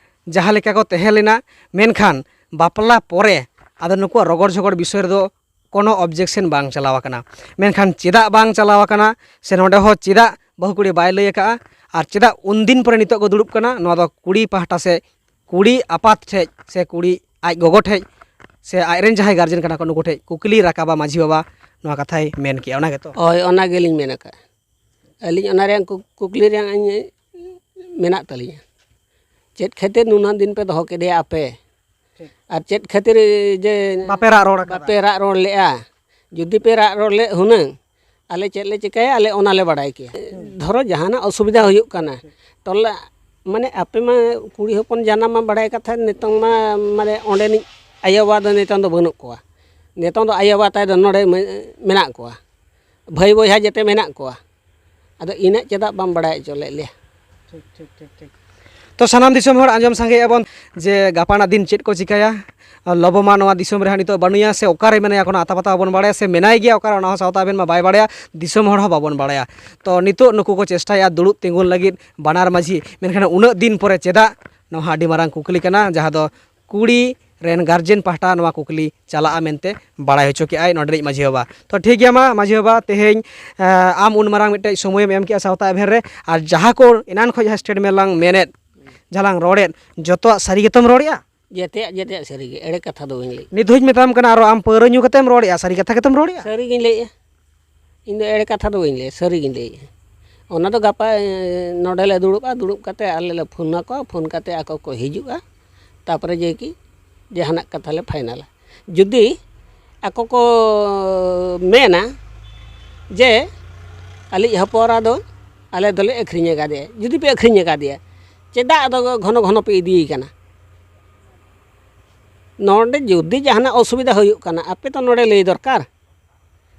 ᱡᱟᱦᱟᱸ ᱞᱮᱠᱟ ᱠᱚ ᱛᱟᱦᱮᱸ ᱞᱮᱱᱟ, ᱢᱮᱱᱠᱷᱟᱱ ᱵᱟᱯᱞᱟ ᱯᱚᱨᱮ ᱟᱫᱚ ᱱᱩᱠᱩᱣᱟᱜ ᱨᱚᱜᱚᱲ ᱡᱷᱚᱜᱚᱲ ᱵᱤᱥᱚᱭ ᱨᱮᱫᱚ ᱠᱳᱱᱳ objection ᱵᱟᱝ ᱪᱟᱞᱟᱣ ᱟᱠᱟᱱᱟ᱾ ᱢᱮᱱᱠᱷᱟᱱ ᱪᱮᱫᱟᱜ ᱵᱟᱝ ᱪᱟᱞᱟᱣ ᱟᱠᱟᱱᱟ, ᱥᱮ ᱱᱚᱰᱮ ᱦᱚᱸ ᱪᱮᱫᱟᱜ ᱵᱟᱹᱦᱩ ᱠᱩᱲᱤ ᱵᱟᱭ ᱞᱟᱹᱭ ᱟᱠᱟᱫᱼᱟ, ᱟᱨ ᱪᱮᱫᱟᱜ ᱩᱱᱫᱤᱱ ᱯᱚᱨᱮ ᱱᱤᱛᱚᱜ ᱠᱚ ᱫᱩᱲᱩᱵ ᱠᱟᱱᱟ, ᱱᱚᱣᱟ ᱫᱚ ᱠᱩᱲᱤ ᱯᱟᱦᱴᱟ ᱥᱮ ᱠᱩᱲᱤ ᱟᱯᱟᱛ ᱴᱷᱮᱡ ᱥᱮ ᱠᱩᱲᱤ ᱟᱡ ᱜᱚᱜᱚ ᱴᱷᱮᱡ ᱥᱮ ᱟᱡᱨᱮᱱ ᱡᱟᱦᱟᱸᱭ ᱜᱟᱨᱡᱮᱱ ᱠᱟᱱᱟ ᱠᱚ, ᱱᱩᱠᱩ ᱴᱷᱮᱡ ᱠᱩᱠᱞᱤ ᱨᱟᱠᱟᱵᱟ ᱢᱟᱹᱡᱷᱤ ᱵᱟᱵᱟ, ᱱᱚᱣᱟ ᱠᱟᱛᱷᱟᱭ ᱢᱮᱱ ᱠᱮᱜᱼᱟ, ᱚᱱᱟ ᱜᱮᱛᱚ? ᱦᱳᱭ, ᱚᱱᱟ ᱜᱮᱞᱤᱧ ᱢᱮᱱ ᱟᱠᱟᱫᱼᱟ᱾ ᱟᱹᱞᱤᱧ ᱚᱱᱟ ᱨᱮᱭᱟᱜ ᱠᱩ-, ᱠᱩᱠᱞᱤ ᱨᱮᱭᱟᱜ ᱤᱧ ᱢᱮᱱᱟᱜ ᱛᱟᱹᱞᱤᱧᱟ, ᱪᱮᱫ ᱠᱷᱟᱹᱛᱤᱨ ᱱᱩᱱᱟᱹᱜ ᱫᱤᱱ ᱯᱮ ᱫᱚᱦᱚ ᱠᱮᱫᱮᱭᱟ ᱟᱯᱮ? ᱴᱷᱤᱠ᱾ ᱟᱨ ᱪᱮᱫ ᱠᱷᱟᱹᱛᱤᱨ ᱡᱮ ᱵᱟᱯᱮ ᱨᱟᱜ ᱨᱚᱲ ᱟᱠᱟᱫᱟ? ᱵᱟᱯᱮ ᱨᱟᱜ ᱨᱚᱲ ᱞᱮᱜᱼᱟ? ᱡᱩᱫᱤ ᱯᱮ ᱨᱟᱜ ᱨᱚᱲ ᱞᱮᱫ ᱦᱩᱱᱟᱹᱝ, ᱟᱞᱮ ᱪᱮᱫ ᱞᱮ ᱪᱤᱠᱟᱹᱭᱟ, ᱟᱞᱮ ᱚᱱᱟ ᱞᱮ ᱵᱟᱲᱟᱭ ᱠᱮᱭᱟ᱾ ᱦᱩᱸ᱾ ᱫᱷᱚᱨᱚ ᱡᱟᱦᱟᱱᱟᱜ ᱚᱥᱩᱵᱤᱫᱷᱟ ᱦᱩᱭᱩᱜ ᱠᱟᱱᱟ, ᱴᱚᱞᱟ ᱢᱟᱱᱮ ᱟᱯᱮ ᱢᱟ ᱠᱩᱲᱤ ᱦᱚᱯᱚᱱ ᱡᱟᱱᱟᱢ ᱢᱟ ᱵᱟᱲᱟᱭ ᱠᱟᱛᱷᱟ, ᱱᱤᱛᱚᱝ ᱢᱟ ᱢᱟᱱᱮ ᱚᱸᱰᱮᱱᱤᱡ ᱟᱭᱳ ᱵᱟᱵᱟ ᱫᱚ ᱱᱤᱛᱚᱝ ᱫᱚ ᱵᱟᱹᱱᱩᱜ ᱠᱚᱣᱟ᱾ ᱱᱤᱛᱚᱝ ᱫᱚ ᱟᱭᱳ ᱵᱟᱵᱟ ᱛᱟᱭ ᱫᱚ ᱱᱚᱰᱮ ᱢᱮ-, ᱢᱮᱱᱟᱜ ᱠᱚᱣᱟ, ᱵᱷᱟᱹᱭ ᱵᱚᱭᱦᱟ ᱡᱮᱛᱮ ᱢᱮᱱᱟᱜ ᱠᱚᱣᱟ᱾ ᱟᱫᱚ ᱤᱱᱟᱹᱜ ᱪᱮᱫᱟᱜ ᱵᱟᱢ ᱵᱟᱲᱟᱭ ᱦᱚᱪᱚ ᱞᱮᱫ ᱞᱮᱭᱟ? ᱴᱷᱤᱠ, ᱴᱷᱤᱠ, ᱴᱷᱤᱠ, ᱴᱷᱤᱠ᱾ ᱛᱚ ᱥᱟᱱᱟᱢ ᱫᱤᱥᱚᱢ ᱦᱚᱲ ᱟᱸᱡᱚᱢ ᱥᱟᱸᱜᱮᱭᱮᱫᱼᱟ ᱵᱚᱱ ᱡᱮ ᱜᱟᱯᱟᱱᱟᱜ ᱫᱤᱱ ᱪᱮᱫ ᱠᱚ ᱪᱤᱠᱟᱹᱭᱟ᱾ ᱞᱚᱵᱚ ᱢᱟ ᱱᱚᱣᱟ ᱫᱤᱥᱚᱢ ᱨᱮ ᱦᱟᱸᱜ ᱱᱤᱛᱚᱜ ᱵᱟᱹᱱᱩᱭᱟ, ᱥᱮ ᱚᱠᱟᱨᱮ ᱢᱮᱱᱟᱭᱟ ᱠᱳᱱᱳ ᱟᱛᱟ ᱯᱟᱛᱟ ᱵᱟᱵᱚᱱ ᱵᱟᱲᱟᱭᱟ, ᱥᱮ ᱢᱮᱱᱟᱭ ᱜᱮᱭᱟ ᱚᱠᱟᱨᱮ ᱚᱱᱟ ᱦᱚᱸ ᱥᱟᱶᱛᱟ ᱟᱵᱮᱱ ᱢᱟ ᱵᱟᱭ ᱵᱟᱲᱟᱭᱟ, ᱫᱤᱥᱚᱢ ᱦᱚᱲ ᱦᱚᱸ ᱵᱟᱵᱚᱱ ᱵᱟᱲᱟᱭᱟ᱾ ᱛᱚ ᱱᱤᱛᱚᱜ ᱱᱩᱠᱩ ᱠᱚ ᱪᱮᱥᱴᱟᱭᱮᱫᱼᱟ ᱫᱩᱲᱩᱵ ᱛᱤᱸᱜᱩᱱ ᱞᱟᱹᱜᱤᱫ ᱵᱟᱱᱟᱨ ᱢᱟᱹᱡᱷᱤ, ᱢᱮᱱᱠᱷᱟᱱ ᱩᱱᱟᱹᱜ ᱫᱤᱱ ᱯᱚᱨᱮ ᱪᱮᱫᱟᱜ? ᱱᱚᱣᱟ ᱦᱚᱸ ᱟᱹᱰᱤ ᱢᱟᱨᱟᱝ ᱠᱩᱠᱞᱤ ᱠᱟᱱᱟ, ᱡᱟᱦᱟᱸ ᱫᱚ ᱠᱩᱲᱤ ᱨᱮᱱ ᱜᱟᱨᱡᱮᱱ ᱯᱟᱦᱴᱟ ᱱᱚᱣᱟ ᱠᱩᱠᱞᱤ ᱪᱟᱞᱟᱜᱼᱟ ᱢᱮᱱᱛᱮ ᱵᱟᱲᱟᱭ ᱦᱚᱪᱚ ᱠᱮᱜᱼᱟᱭ ᱱᱚᱰᱮᱱᱤᱡ ᱢᱟᱹᱡᱷᱤ ᱵᱟᱵᱟ᱾ ᱛᱚ ᱴᱷᱤᱠ ᱜᱮᱭᱟ, ᱢᱟ ᱢᱟᱹᱡᱷᱤ ᱵᱟᱵᱟ, ᱛᱮᱦᱮᱧ, ᱮ, ᱟᱢ ᱩᱱ ᱢᱟᱨᱟᱝ ᱢᱤᱫᱴᱮᱡ ᱥᱚᱢᱚᱭᱮᱢ ᱮᱢ ᱠᱮᱜᱼᱟ ᱥᱟᱶᱛᱟ ᱮᱵᱷᱮᱱ ᱨᱮ, ᱟᱨ ᱡᱟᱦᱟᱸ ᱠᱚ ᱮᱱᱟᱱ ᱠᱷᱚᱱ ᱡᱟᱦᱟᱸ ᱥᱴᱮᱴᱢᱮᱱᱴ ᱞᱟᱝ ᱢᱮᱱᱮᱫ, ᱡᱟᱦᱟᱸ ᱞᱟᱝ ᱨᱚᱲᱮᱫ, ᱡᱚᱛᱚᱣᱟᱜ ᱥᱟᱹᱨᱤ ᱜᱮᱛᱚᱢ ᱨᱚᱲᱮᱜᱼᱟ? ᱡᱮᱛᱮᱭᱟᱜ, ᱡᱮᱛᱮᱭᱟᱜ ᱥᱟᱹᱨᱤ ᱜᱮ, ᱮᱲᱮ ᱠᱟᱛᱷᱟ ᱫᱚ ᱵᱟᱹᱧ ᱞᱟᱹᱭ᱾ ᱱᱤᱛ ᱦᱚᱸᱧ ᱢᱮᱛᱟᱢ ᱠᱟᱱᱟ, ᱟᱨᱚ ᱟᱢ ᱯᱟᱹᱣᱨᱟᱹ ᱧᱩ ᱠᱟᱛᱮᱢ ᱨᱚᱲᱮᱜᱼᱟ, ᱥᱟᱹᱨᱤ ᱠᱟᱛᱷᱟ ᱜᱮᱛᱚᱢ ᱨᱚᱲᱮᱜᱼᱟ? ᱥᱟᱹᱨᱤ ᱜᱤᱧ ᱞᱟᱹᱭᱮᱜᱼᱟ᱾ ᱤᱧ ᱫᱚ ᱮᱲᱮ ᱠᱟᱛᱷᱟ ᱫᱚ ᱵᱟᱹᱧ ᱞᱟᱹᱭᱟ, ᱥᱟᱹᱨᱤ ᱜᱤᱧ ᱞᱟᱹᱭᱮᱜᱼᱟ᱾ ᱚᱱᱟ ᱫᱚ ᱜᱟᱯᱟ, ᱮ, ᱱᱚᱰᱮ ᱞᱮ ᱫᱩᱲᱩᱵᱼᱟ, ᱫᱩᱲᱩᱵ ᱠᱟᱛᱮ ᱟᱞᱮ ᱞᱮ ᱯᱷᱳᱱ ᱟᱠᱚᱣᱟ, ᱯᱷᱳᱱ ᱠᱟᱛᱮ ᱟᱠᱚ ᱠᱚ ᱦᱤᱡᱩᱜᱼᱟ, ᱛᱟᱨᱯᱚᱨᱮ ᱡᱮ ᱠᱤ ᱡᱟᱦᱟᱱᱟᱜ ᱠᱟᱛᱷᱟ ᱞᱮ ᱯᱷᱟᱭᱱᱟᱞᱟ᱾ ᱡᱩᱫᱤ ᱟᱠᱚ ᱠᱚ ᱢᱮᱱᱟ ᱡᱮ ᱟᱞᱮᱭᱤᱡ ᱦᱚᱯᱚᱱ ᱮᱨᱟ ᱫᱚ ᱟᱞᱮ ᱫᱚᱞᱮ ᱟᱹᱠᱷᱨᱤᱧ ᱟᱠᱟᱫᱮᱭᱟ, ᱡᱩᱫᱤ ᱯᱮ ᱟᱹᱠᱷᱨᱤᱧ ᱟᱠᱟᱫᱮᱭᱟ, ᱪᱮᱫᱟᱜ ᱟᱫᱚ ᱜᱷᱚᱱᱚ ᱜᱷᱚᱱᱚ ᱯᱮ ᱤᱫᱤᱭᱮ ᱠᱟᱱᱟ? ᱱᱚᱰᱮ ᱡᱩᱫᱤ ᱡᱟᱦᱟᱱᱟᱜ ᱚᱥᱩᱵᱤᱫᱷᱟ ᱦᱩᱭᱩᱜ ᱠᱟᱱᱟ, ᱟᱯᱮ ᱛᱚ ᱱᱚᱰᱮ ᱞᱟᱹᱭ ᱫᱚᱨᱠᱟᱨ᱾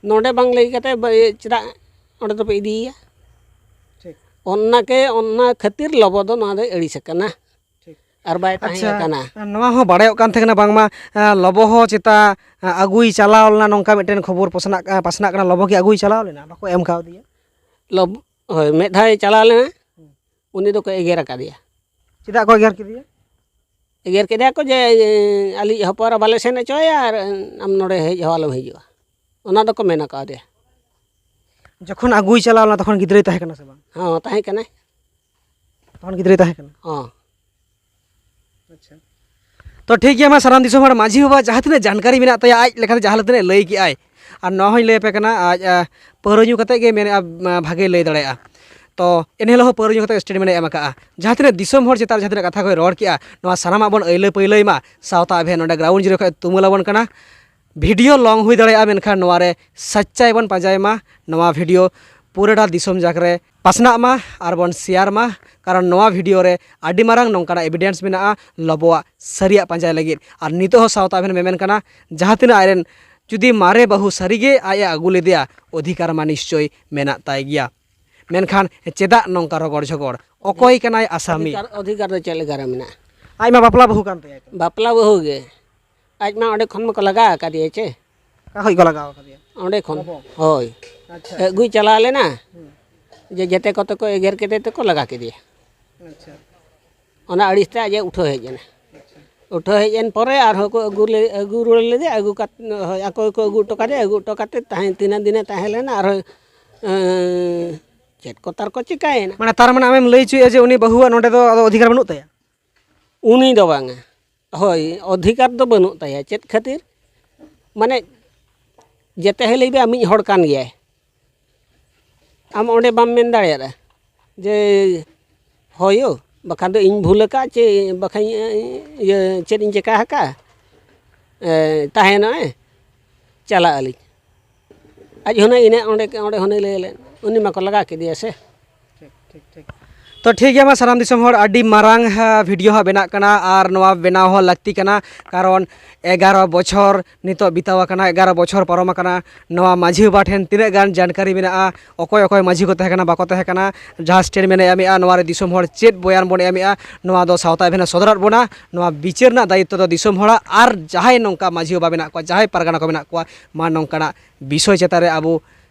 ᱱᱚᱰᱮ ᱵᱟᱝ ᱞᱟᱹᱭ ᱠᱟᱛᱮ ᱵᱟ-, ᱪᱮᱫᱟᱜ ᱚᱸᱰᱮ ᱫᱚᱯᱮ ᱤᱫᱤᱭᱮᱭᱟ? ᱴᱷᱤᱠ᱾ ᱚᱱᱟ ᱜᱮ, ᱚᱱᱟ ᱠᱷᱟᱹᱛᱤᱨ ᱞᱚᱵᱚ ᱫᱚ ᱱᱚᱣᱟ ᱫᱚᱭ ᱟᱹᱲᱤᱥ ᱟᱠᱟᱱᱟ᱾ ᱴᱷᱤᱠ᱾ ᱟᱨ ᱵᱟᱭ ᱛᱟᱦᱮᱸ ᱟᱪᱪᱷᱟ, ᱟᱠᱟᱱᱟ᱾ ᱱᱚᱣᱟ ᱦᱚᱸ ᱵᱟᱲᱟᱭᱚᱜ ᱠᱟᱱ ᱛᱟᱦᱮᱸ ᱠᱟᱱᱟ ᱵᱟᱝᱢᱟ, ᱮᱸ, ᱞᱚᱵᱚ ᱦᱚᱸ ᱪᱮᱛᱟ, ᱮᱸ, ᱟᱹᱜᱩᱭ ᱪᱟᱞᱟᱣ ᱞᱮᱱᱟ, ᱱᱚᱝᱠᱟ ᱢᱤᱫᱴᱮᱱ ᱠᱷᱚᱵᱚᱨ ᱯᱟᱥᱱᱟᱜ, ᱮᱸ, ᱯᱟᱥᱱᱟᱜ ᱠᱟᱱᱟ, ᱞᱚᱵᱚ ᱜᱮ ᱟᱹᱜᱩᱭ ᱪᱟᱞᱟᱣ ᱞᱮᱱᱟ, ᱵᱟᱠᱚ ᱮᱢ ᱠᱟᱣᱫᱮᱭᱟ? ᱞᱚᱵ-, ᱦᱳᱭ, ᱢᱤᱫ ᱫᱷᱟᱣ ᱪᱟᱞᱟᱣ ᱞᱮᱱᱟ, ᱩᱱᱤ ᱫᱚᱠᱚ ᱮᱜᱮᱨ ᱟᱠᱟᱫᱮᱭᱟ᱾ ᱪᱮᱫᱟᱜ ᱠᱚ ᱮᱜᱮᱨ ᱠᱮᱫᱮᱭᱟ? ᱮᱜᱮᱨ ᱠᱮᱫᱮᱭᱟ ᱠᱚ ᱡᱮ, ᱟᱞᱮᱭᱤᱡ ᱦᱚᱯᱚᱱ ᱮᱨᱟ ᱵᱟᱞᱮ ᱥᱮᱱ ᱦᱚᱪᱚᱣᱟᱭᱟ ᱟᱨ ᱟᱢ ᱱᱚᱰᱮ ᱦᱮᱡ ᱦᱚᱸ ᱟᱞᱚᱢ ᱦᱤᱡᱩᱜᱼᱟ, ᱚᱱᱟ ᱫᱚᱠᱚ ᱢᱮᱱ ᱠᱟᱣᱫᱮᱭᱟ᱾ ᱡᱚᱠᱷᱚᱱ ᱟᱹᱜᱩᱭ ᱪᱟᱞᱟᱣ ᱞᱮᱱᱟ, ᱛᱚᱠᱷᱚᱱ ᱜᱤᱫᱽᱨᱟᱹᱭ ᱛᱟᱦᱮᱸ ᱠᱟᱱᱟ ᱥᱮ ᱵᱟᱝ? ᱦᱚᱸ, ᱛᱟᱦᱮᱸ ᱠᱟᱱᱟᱭ᱾ ᱛᱚᱠᱷᱚᱱ ᱜᱤᱫᱽᱨᱟᱹᱭ ᱛᱟᱦᱮᱸ ᱠᱟᱱᱟ? ᱦᱚᱸ᱾ ᱟᱪᱪᱷᱟ᱾ ᱛᱚ ᱴᱷᱤᱠ ᱜᱮᱭᱟ, ᱢᱟ ᱥᱟᱱᱟᱢ ᱫᱤᱥᱚᱢ ᱦᱚᱲ, ᱢᱟᱹᱡᱷᱤ ᱵᱟᱵᱟ ᱡᱟᱦᱟᱸ ᱛᱤᱱᱟᱹᱜ ᱡᱟᱱᱠᱟᱨᱤ ᱢᱮᱱᱟᱜ ᱛᱟᱭᱟ, ᱟᱡ ᱞᱮᱠᱟᱛᱮ ᱡᱟᱦᱟᱸ ᱛᱤᱱᱟᱹᱜ ᱞᱟᱹᱭ ᱠᱮᱜᱼᱟᱭ, ᱟᱨ ᱱᱚᱣᱟ ᱦᱚᱸᱧ ᱞᱟᱹᱭ ᱟᱯᱮ ᱠᱟᱱᱟ, ᱟᱡ, ᱟ, ᱯᱟᱹᱣᱨᱟᱹ ᱧᱩ ᱠᱟᱛᱮᱫ ᱜᱮ ᱢᱮᱱᱮᱫᱼᱟ, ᱢᱟ, ᱵᱷᱟᱜᱮ ᱞᱟᱹᱭ ᱫᱟᱲᱮᱭᱟᱜᱼᱟ᱾ ᱛᱚ ᱮᱱ ᱦᱤᱞᱳᱜ ᱦᱚᱸ ᱯᱟᱹᱣᱨᱟᱹ ᱧᱩ ᱠᱟᱛᱮᱫ ᱥᱴᱮᱴᱢᱮᱱᱴ ᱮ ᱮᱢ ᱟᱠᱟᱫᱼᱟ᱾ ᱡᱟᱦᱟᱸ ᱛᱤᱱᱟᱹᱜ ᱫᱤᱥᱚᱢ ᱦᱚᱲ ᱪᱮᱛᱟᱱ ᱨᱮ ᱡᱟᱦᱟᱸ ᱛᱤᱱᱟᱹᱜ ᱠᱟᱛᱷᱟ ᱠᱚᱭ ᱨᱚᱲ ᱠᱮᱜᱼᱟ, ᱱᱚᱣᱟ ᱥᱟᱱᱟᱢᱟᱜ ᱵᱚᱱ ᱟᱹᱭᱞᱟᱹ ᱯᱟᱹᱭᱞᱟᱹᱭ ᱢᱟ᱾ ᱥᱟᱶᱛᱟ ᱮᱵᱷᱮᱱ ᱱᱚᱰᱮ ᱜᱨᱟᱣᱩᱱᱰ ᱡᱤᱨᱳ ᱠᱷᱚᱱ ᱛᱩᱢᱟᱹᱞ ᱟᱵᱚᱱ ᱠᱟᱱᱟ᱾ ᱵᱷᱤᱰᱤᱭᱳ ᱞᱚᱝ ᱦᱩᱭ ᱫᱟᱲᱮᱭᱟᱜᱼᱟ, ᱢᱮᱱᱠᱷᱟᱱ ᱱᱚᱣᱟ ᱨᱮ ᱥᱟᱪᱪᱟᱭ ᱵᱚᱱ ᱯᱟᱸᱡᱟᱭ ᱢᱟ᱾ ᱱᱚᱣᱟ ᱵᱷᱤᱰᱤᱭᱳ ᱯᱩᱨᱟᱹᱴᱟ ᱫᱤᱥᱚᱢ ᱡᱟᱠ ᱨᱮ ᱯᱟᱥᱱᱟᱜ ᱢᱟ ᱟᱨ ᱵᱚᱱ ᱥᱮᱭᱟᱨ ᱢᱟ, ᱠᱟᱨᱚᱱ ᱱᱚᱣᱟ ᱵᱷᱤᱰᱤᱭᱳ ᱨᱮ ᱟᱹᱰᱤ ᱢᱟᱨᱟᱝ ᱱᱚᱝᱠᱟᱱᱟᱜ ᱮᱵᱷᱤᱰᱮᱱᱥ ᱢᱮᱱᱟᱜᱼᱟ ᱞᱚᱵᱚᱣᱟᱜ ᱥᱟᱹᱨᱤᱭᱟᱜ ᱯᱟᱸᱡᱟᱭ ᱞᱟᱹᱜᱤᱫ᱾ ᱟᱨ ᱱᱤᱛᱚᱜ ᱦᱚᱸ ᱥᱟᱶᱛᱟ ᱟᱵᱷᱮᱱ ᱢᱮᱢᱮᱱ ᱠᱟᱱᱟ, ᱡᱟᱦᱟᱸ ᱛᱤᱱᱟᱹᱜ ᱟᱡᱨᱮᱱ ᱡᱩᱫᱤ ᱢᱟᱨᱮ ᱵᱟᱹᱦᱩ ᱥᱟᱹᱨᱤᱜᱮ ᱟᱡ ᱮ ᱟᱹᱜᱩ ᱞᱮᱫᱮᱭᱟ, ᱚᱫᱷᱤᱠᱟᱨ ᱢᱟ ᱱᱤᱥᱪᱚᱭ ᱢᱮᱱᱟᱜ ᱛᱟᱭ ᱜᱮᱭᱟ᱾ ᱢᱮᱱᱠᱷᱟᱱ ᱪᱮᱫᱟᱜ ᱱᱚᱝᱠᱟ ᱨᱚᱜᱚᱲ ᱡᱷᱚᱜᱚᱲ? ᱚᱠᱚᱭ ᱠᱟᱱᱟᱭ ᱟᱥᱟᱢᱤ? ᱚᱫᱷᱤᱠᱟᱨ ᱚᱫᱷᱤᱠᱟᱨ ᱫᱚ ᱪᱮᱫ ᱞᱮᱠᱟᱨᱮ ᱢᱮᱱᱟᱜᱼᱟ? ᱟᱡ ᱢᱟ ᱵᱟᱯᱞᱟ ᱵᱟᱹᱦᱩ ᱠᱟᱱ ᱛᱟᱭᱟ᱾ ᱵᱟᱯᱞᱟ ᱵᱟᱹᱦᱩ ᱜᱮ᱾ ᱟᱡ ᱢᱟ ᱚᱸᱰᱮ ᱠᱷᱚᱱ ᱢᱟᱠᱚ ᱞᱟᱜᱟ ᱟᱠᱟᱫᱮᱭᱟ ᱪᱮ᱾ ᱚᱠᱟ ᱠᱷᱚᱡ ᱠᱚ ᱞᱟᱜᱟᱣ ᱟᱠᱟᱫᱮᱭᱟ? ᱚᱸᱰᱮ ᱠᱷᱚᱱ᱾ ᱵᱟᱵᱚ᱾ ᱦᱳᱭ᱾ ᱟᱪᱪᱷᱟ᱾ ᱟᱹᱜᱩᱭ ᱪᱟᱞᱟᱣ ᱞᱮᱱᱟ᱾ ᱦᱩᱸ᱾ ᱡᱮ ᱡᱮᱛᱮ ᱠᱚᱛᱮ ᱠᱚ ᱮᱜᱮᱨ ᱠᱮᱫᱮ ᱛᱮᱠᱚ ᱞᱟᱜᱟ ᱠᱮᱫᱮᱭᱟ᱾ ᱟᱪᱪᱷᱟ᱾ ᱚᱱᱟ ᱟᱹᱲᱤᱥ ᱛᱮ ᱟᱡ ᱮ ᱩᱴᱷᱟᱹᱣ ᱦᱮᱡ ᱮᱱᱟ᱾ ᱟᱪᱪᱷᱟ᱾ ᱩᱴᱷᱟᱹᱣ ᱦᱮᱡ ᱮᱱ ᱯᱚᱨᱮ ᱟᱨᱦᱚᱸ ᱠᱚ ᱟᱹᱜᱩ ᱞᱮ ᱟᱹᱜᱩ ᱨᱩᱣᱟᱹᱲ ᱞᱮᱫᱮᱭᱟ᱾ ᱟᱹᱜᱩ ᱠᱟᱛᱮ, ᱦᱳᱭ, ᱟᱠᱚ ᱜᱮᱠᱚ ᱟᱹᱜᱩ ᱦᱚᱴᱚ ᱠᱟᱫᱮᱭᱟ᱾ ᱟᱹᱜᱩ ᱦᱚᱴᱚ ᱠᱟᱛᱮ ᱛᱟᱦᱮᱸ ᱛᱤᱱᱟᱹᱜ ᱫᱤᱱᱮ ᱛᱟᱦᱮᱸ ᱞᱮᱱᱟ ᱟᱨᱦᱚᱸ ᱮᱸ, ᱪᱮᱫ ᱠᱚ ᱛᱟᱨ ᱠᱚ ᱪᱤᱠᱟᱹᱭᱮᱱᱟ᱾ ᱢᱟᱱᱮ ᱛᱟᱨ ᱢᱟᱱᱮ ᱟᱢᱮᱢ ᱞᱟᱹᱭ ᱦᱚᱪᱚᱭᱮᱫᱼᱟ ᱡᱮ ᱩᱱᱤ ᱵᱟᱹᱦᱩᱣᱟᱜ ᱱᱚᱰᱮ ᱫᱚ ᱟᱫᱚ ᱚᱫᱷᱤᱠᱟᱨ ᱵᱟᱹᱱᱩᱜ ᱛᱟᱭᱟ? ᱩᱱᱤ ᱫᱚ ᱵᱟᱝᱟ᱾ ᱦᱳᱭ, ᱚᱫᱷᱤᱠᱟᱨ ᱫᱚ ᱵᱟᱹᱱᱩᱜ ᱛᱟᱭᱟ᱾ ᱪᱮᱫ ᱠᱷᱟᱹᱛᱤᱨ? ᱢᱟᱱᱮ ᱡᱮᱛᱮ ᱦᱚᱸ ᱞᱟᱹᱭ ᱵᱮ ᱟᱢᱤᱡ ᱦᱚᱲ ᱠᱟᱱ ᱜᱮᱭᱟᱭ᱾ ᱟᱢ ᱚᱸᱰᱮ ᱵᱟᱢ ᱢᱮᱱ ᱫᱟᱲᱮᱭᱟᱜᱼᱟ ᱡᱮ ᱦᱳᱭᱳ, ᱵᱟᱠᱷᱟᱱ ᱫᱚ ᱤᱧ ᱵᱷᱩᱞ ᱟᱠᱟᱫ ᱪᱮ ᱵᱟᱠᱷᱟᱱ ᱤᱭᱟᱹ ᱪᱮᱫ ᱤᱧ ᱪᱮᱠᱟ ᱟᱠᱟᱫ, ᱮ, ᱛᱟᱦᱮᱱᱚᱜᱼᱟᱭ, ᱪᱟᱞᱟᱜ ᱟᱹᱞᱤᱧ᱾ ᱟᱡ ᱦᱩᱱᱟᱹᱝ ᱤᱱᱟᱹ ᱚᱸᱰᱮ ᱚᱸᱰᱮ ᱦᱩᱱᱟᱹᱝ ᱞᱟᱹᱭ ᱞᱮᱫ, ᱩᱱᱤ ᱢᱟᱠᱚ ᱞᱟᱜᱟ ᱠᱮᱫᱮᱭᱟ ᱥᱮ᱾ ᱴᱷᱤᱠ, ᱴᱷᱤᱠ, ᱴᱷᱤᱠ᱾ ᱛᱚ ᱴᱷᱤᱠ ᱜᱮᱭᱟ, ᱢᱟ ᱥᱟᱱᱟᱢ ᱫᱤᱥᱚᱢ ᱦᱚᱲ, ᱟᱹᱰᱤ ᱢᱟᱨᱟᱝ, ᱦᱟ, ᱵᱷᱤᱰᱤᱭᱳ ᱦᱟᱸᱜ ᱵᱮᱱᱟᱜ ᱠᱟᱱᱟ ᱟᱨ ᱱᱚᱣᱟ ᱵᱮᱱᱟᱣ ᱦᱚᱸ ᱞᱟᱹᱠᱛᱤ ᱠᱟᱱᱟ, ᱠᱟᱨᱚᱱ ᱮᱜᱟᱨᱚ ᱵᱚᱪᱷᱚᱨ ᱱᱤᱛᱚᱜ ᱵᱤᱛᱟᱹᱣ ᱟᱠᱟᱱᱟ, ᱮᱜᱟᱨᱚ ᱵᱚᱪᱷᱚᱨ ᱯᱟᱨᱚᱢ ᱟᱠᱟᱱᱟ᱾ ᱱᱚᱣᱟ ᱢᱟᱹᱡᱷᱤ ᱵᱟᱵᱟ ᱴᱷᱮᱱ ᱛᱤᱱᱟᱹᱜ ᱜᱟᱱ ᱡᱟᱱᱠᱟᱨᱤ ᱢᱮᱱᱟᱜᱼᱟ, ᱚᱠᱚᱭ ᱚᱠᱚᱭ ᱢᱟᱹᱡᱷᱤ ᱠᱚ ᱛᱟᱦᱮᱸ ᱠᱟᱱᱟ, ᱵᱟᱠᱚ ᱛᱟᱦᱮᱸ ᱠᱟᱱᱟ, ᱡᱟᱦᱟᱸ ᱥᱴᱮᱴᱢᱮᱱᱴ ᱮ ᱮᱢᱮᱜᱼᱟ, ᱱᱚᱣᱟ ᱨᱮ ᱫᱤᱥᱚᱢ ᱦᱚᱲ ᱪᱮᱫ ᱵᱚᱭᱟᱱ ᱵᱚᱱ ᱮᱢᱮᱜᱼᱟ, ᱱᱚᱣᱟ ᱫᱚ ᱥᱟᱶᱛᱟ ᱟᱵᱷᱮᱱᱮ ᱥᱚᱫᱚᱨᱟᱫ ᱵᱚᱱᱟ᱾ ᱱᱚᱣᱟ ᱵᱤᱪᱟᱹᱨ ᱨᱮᱱᱟᱜ ᱫᱟᱭᱤᱛᱛᱚ ᱫᱚ ᱫᱤᱥᱚᱢ ᱦᱚᱲᱟᱜ, ᱟᱨ ᱡᱟᱦᱟᱸᱭ ᱱᱚᱝᱠᱟ ᱢᱟᱹᱡᱷᱤ ᱵᱟᱵᱟ ᱢᱮᱱᱟᱜ ᱠᱚᱣᱟ, ᱡᱟᱦᱟᱸᱭ ᱯᱟᱨᱜᱟᱱᱟ ᱠᱚ ᱢᱮᱱᱟᱜ ᱠᱚᱣᱟ, ᱢᱟ ᱱᱚᱝᱠᱟᱱᱟᱜ ᱵᱤᱥᱚᱭ ᱪᱮᱛᱟᱱ ᱨᱮ ᱟᱵᱚ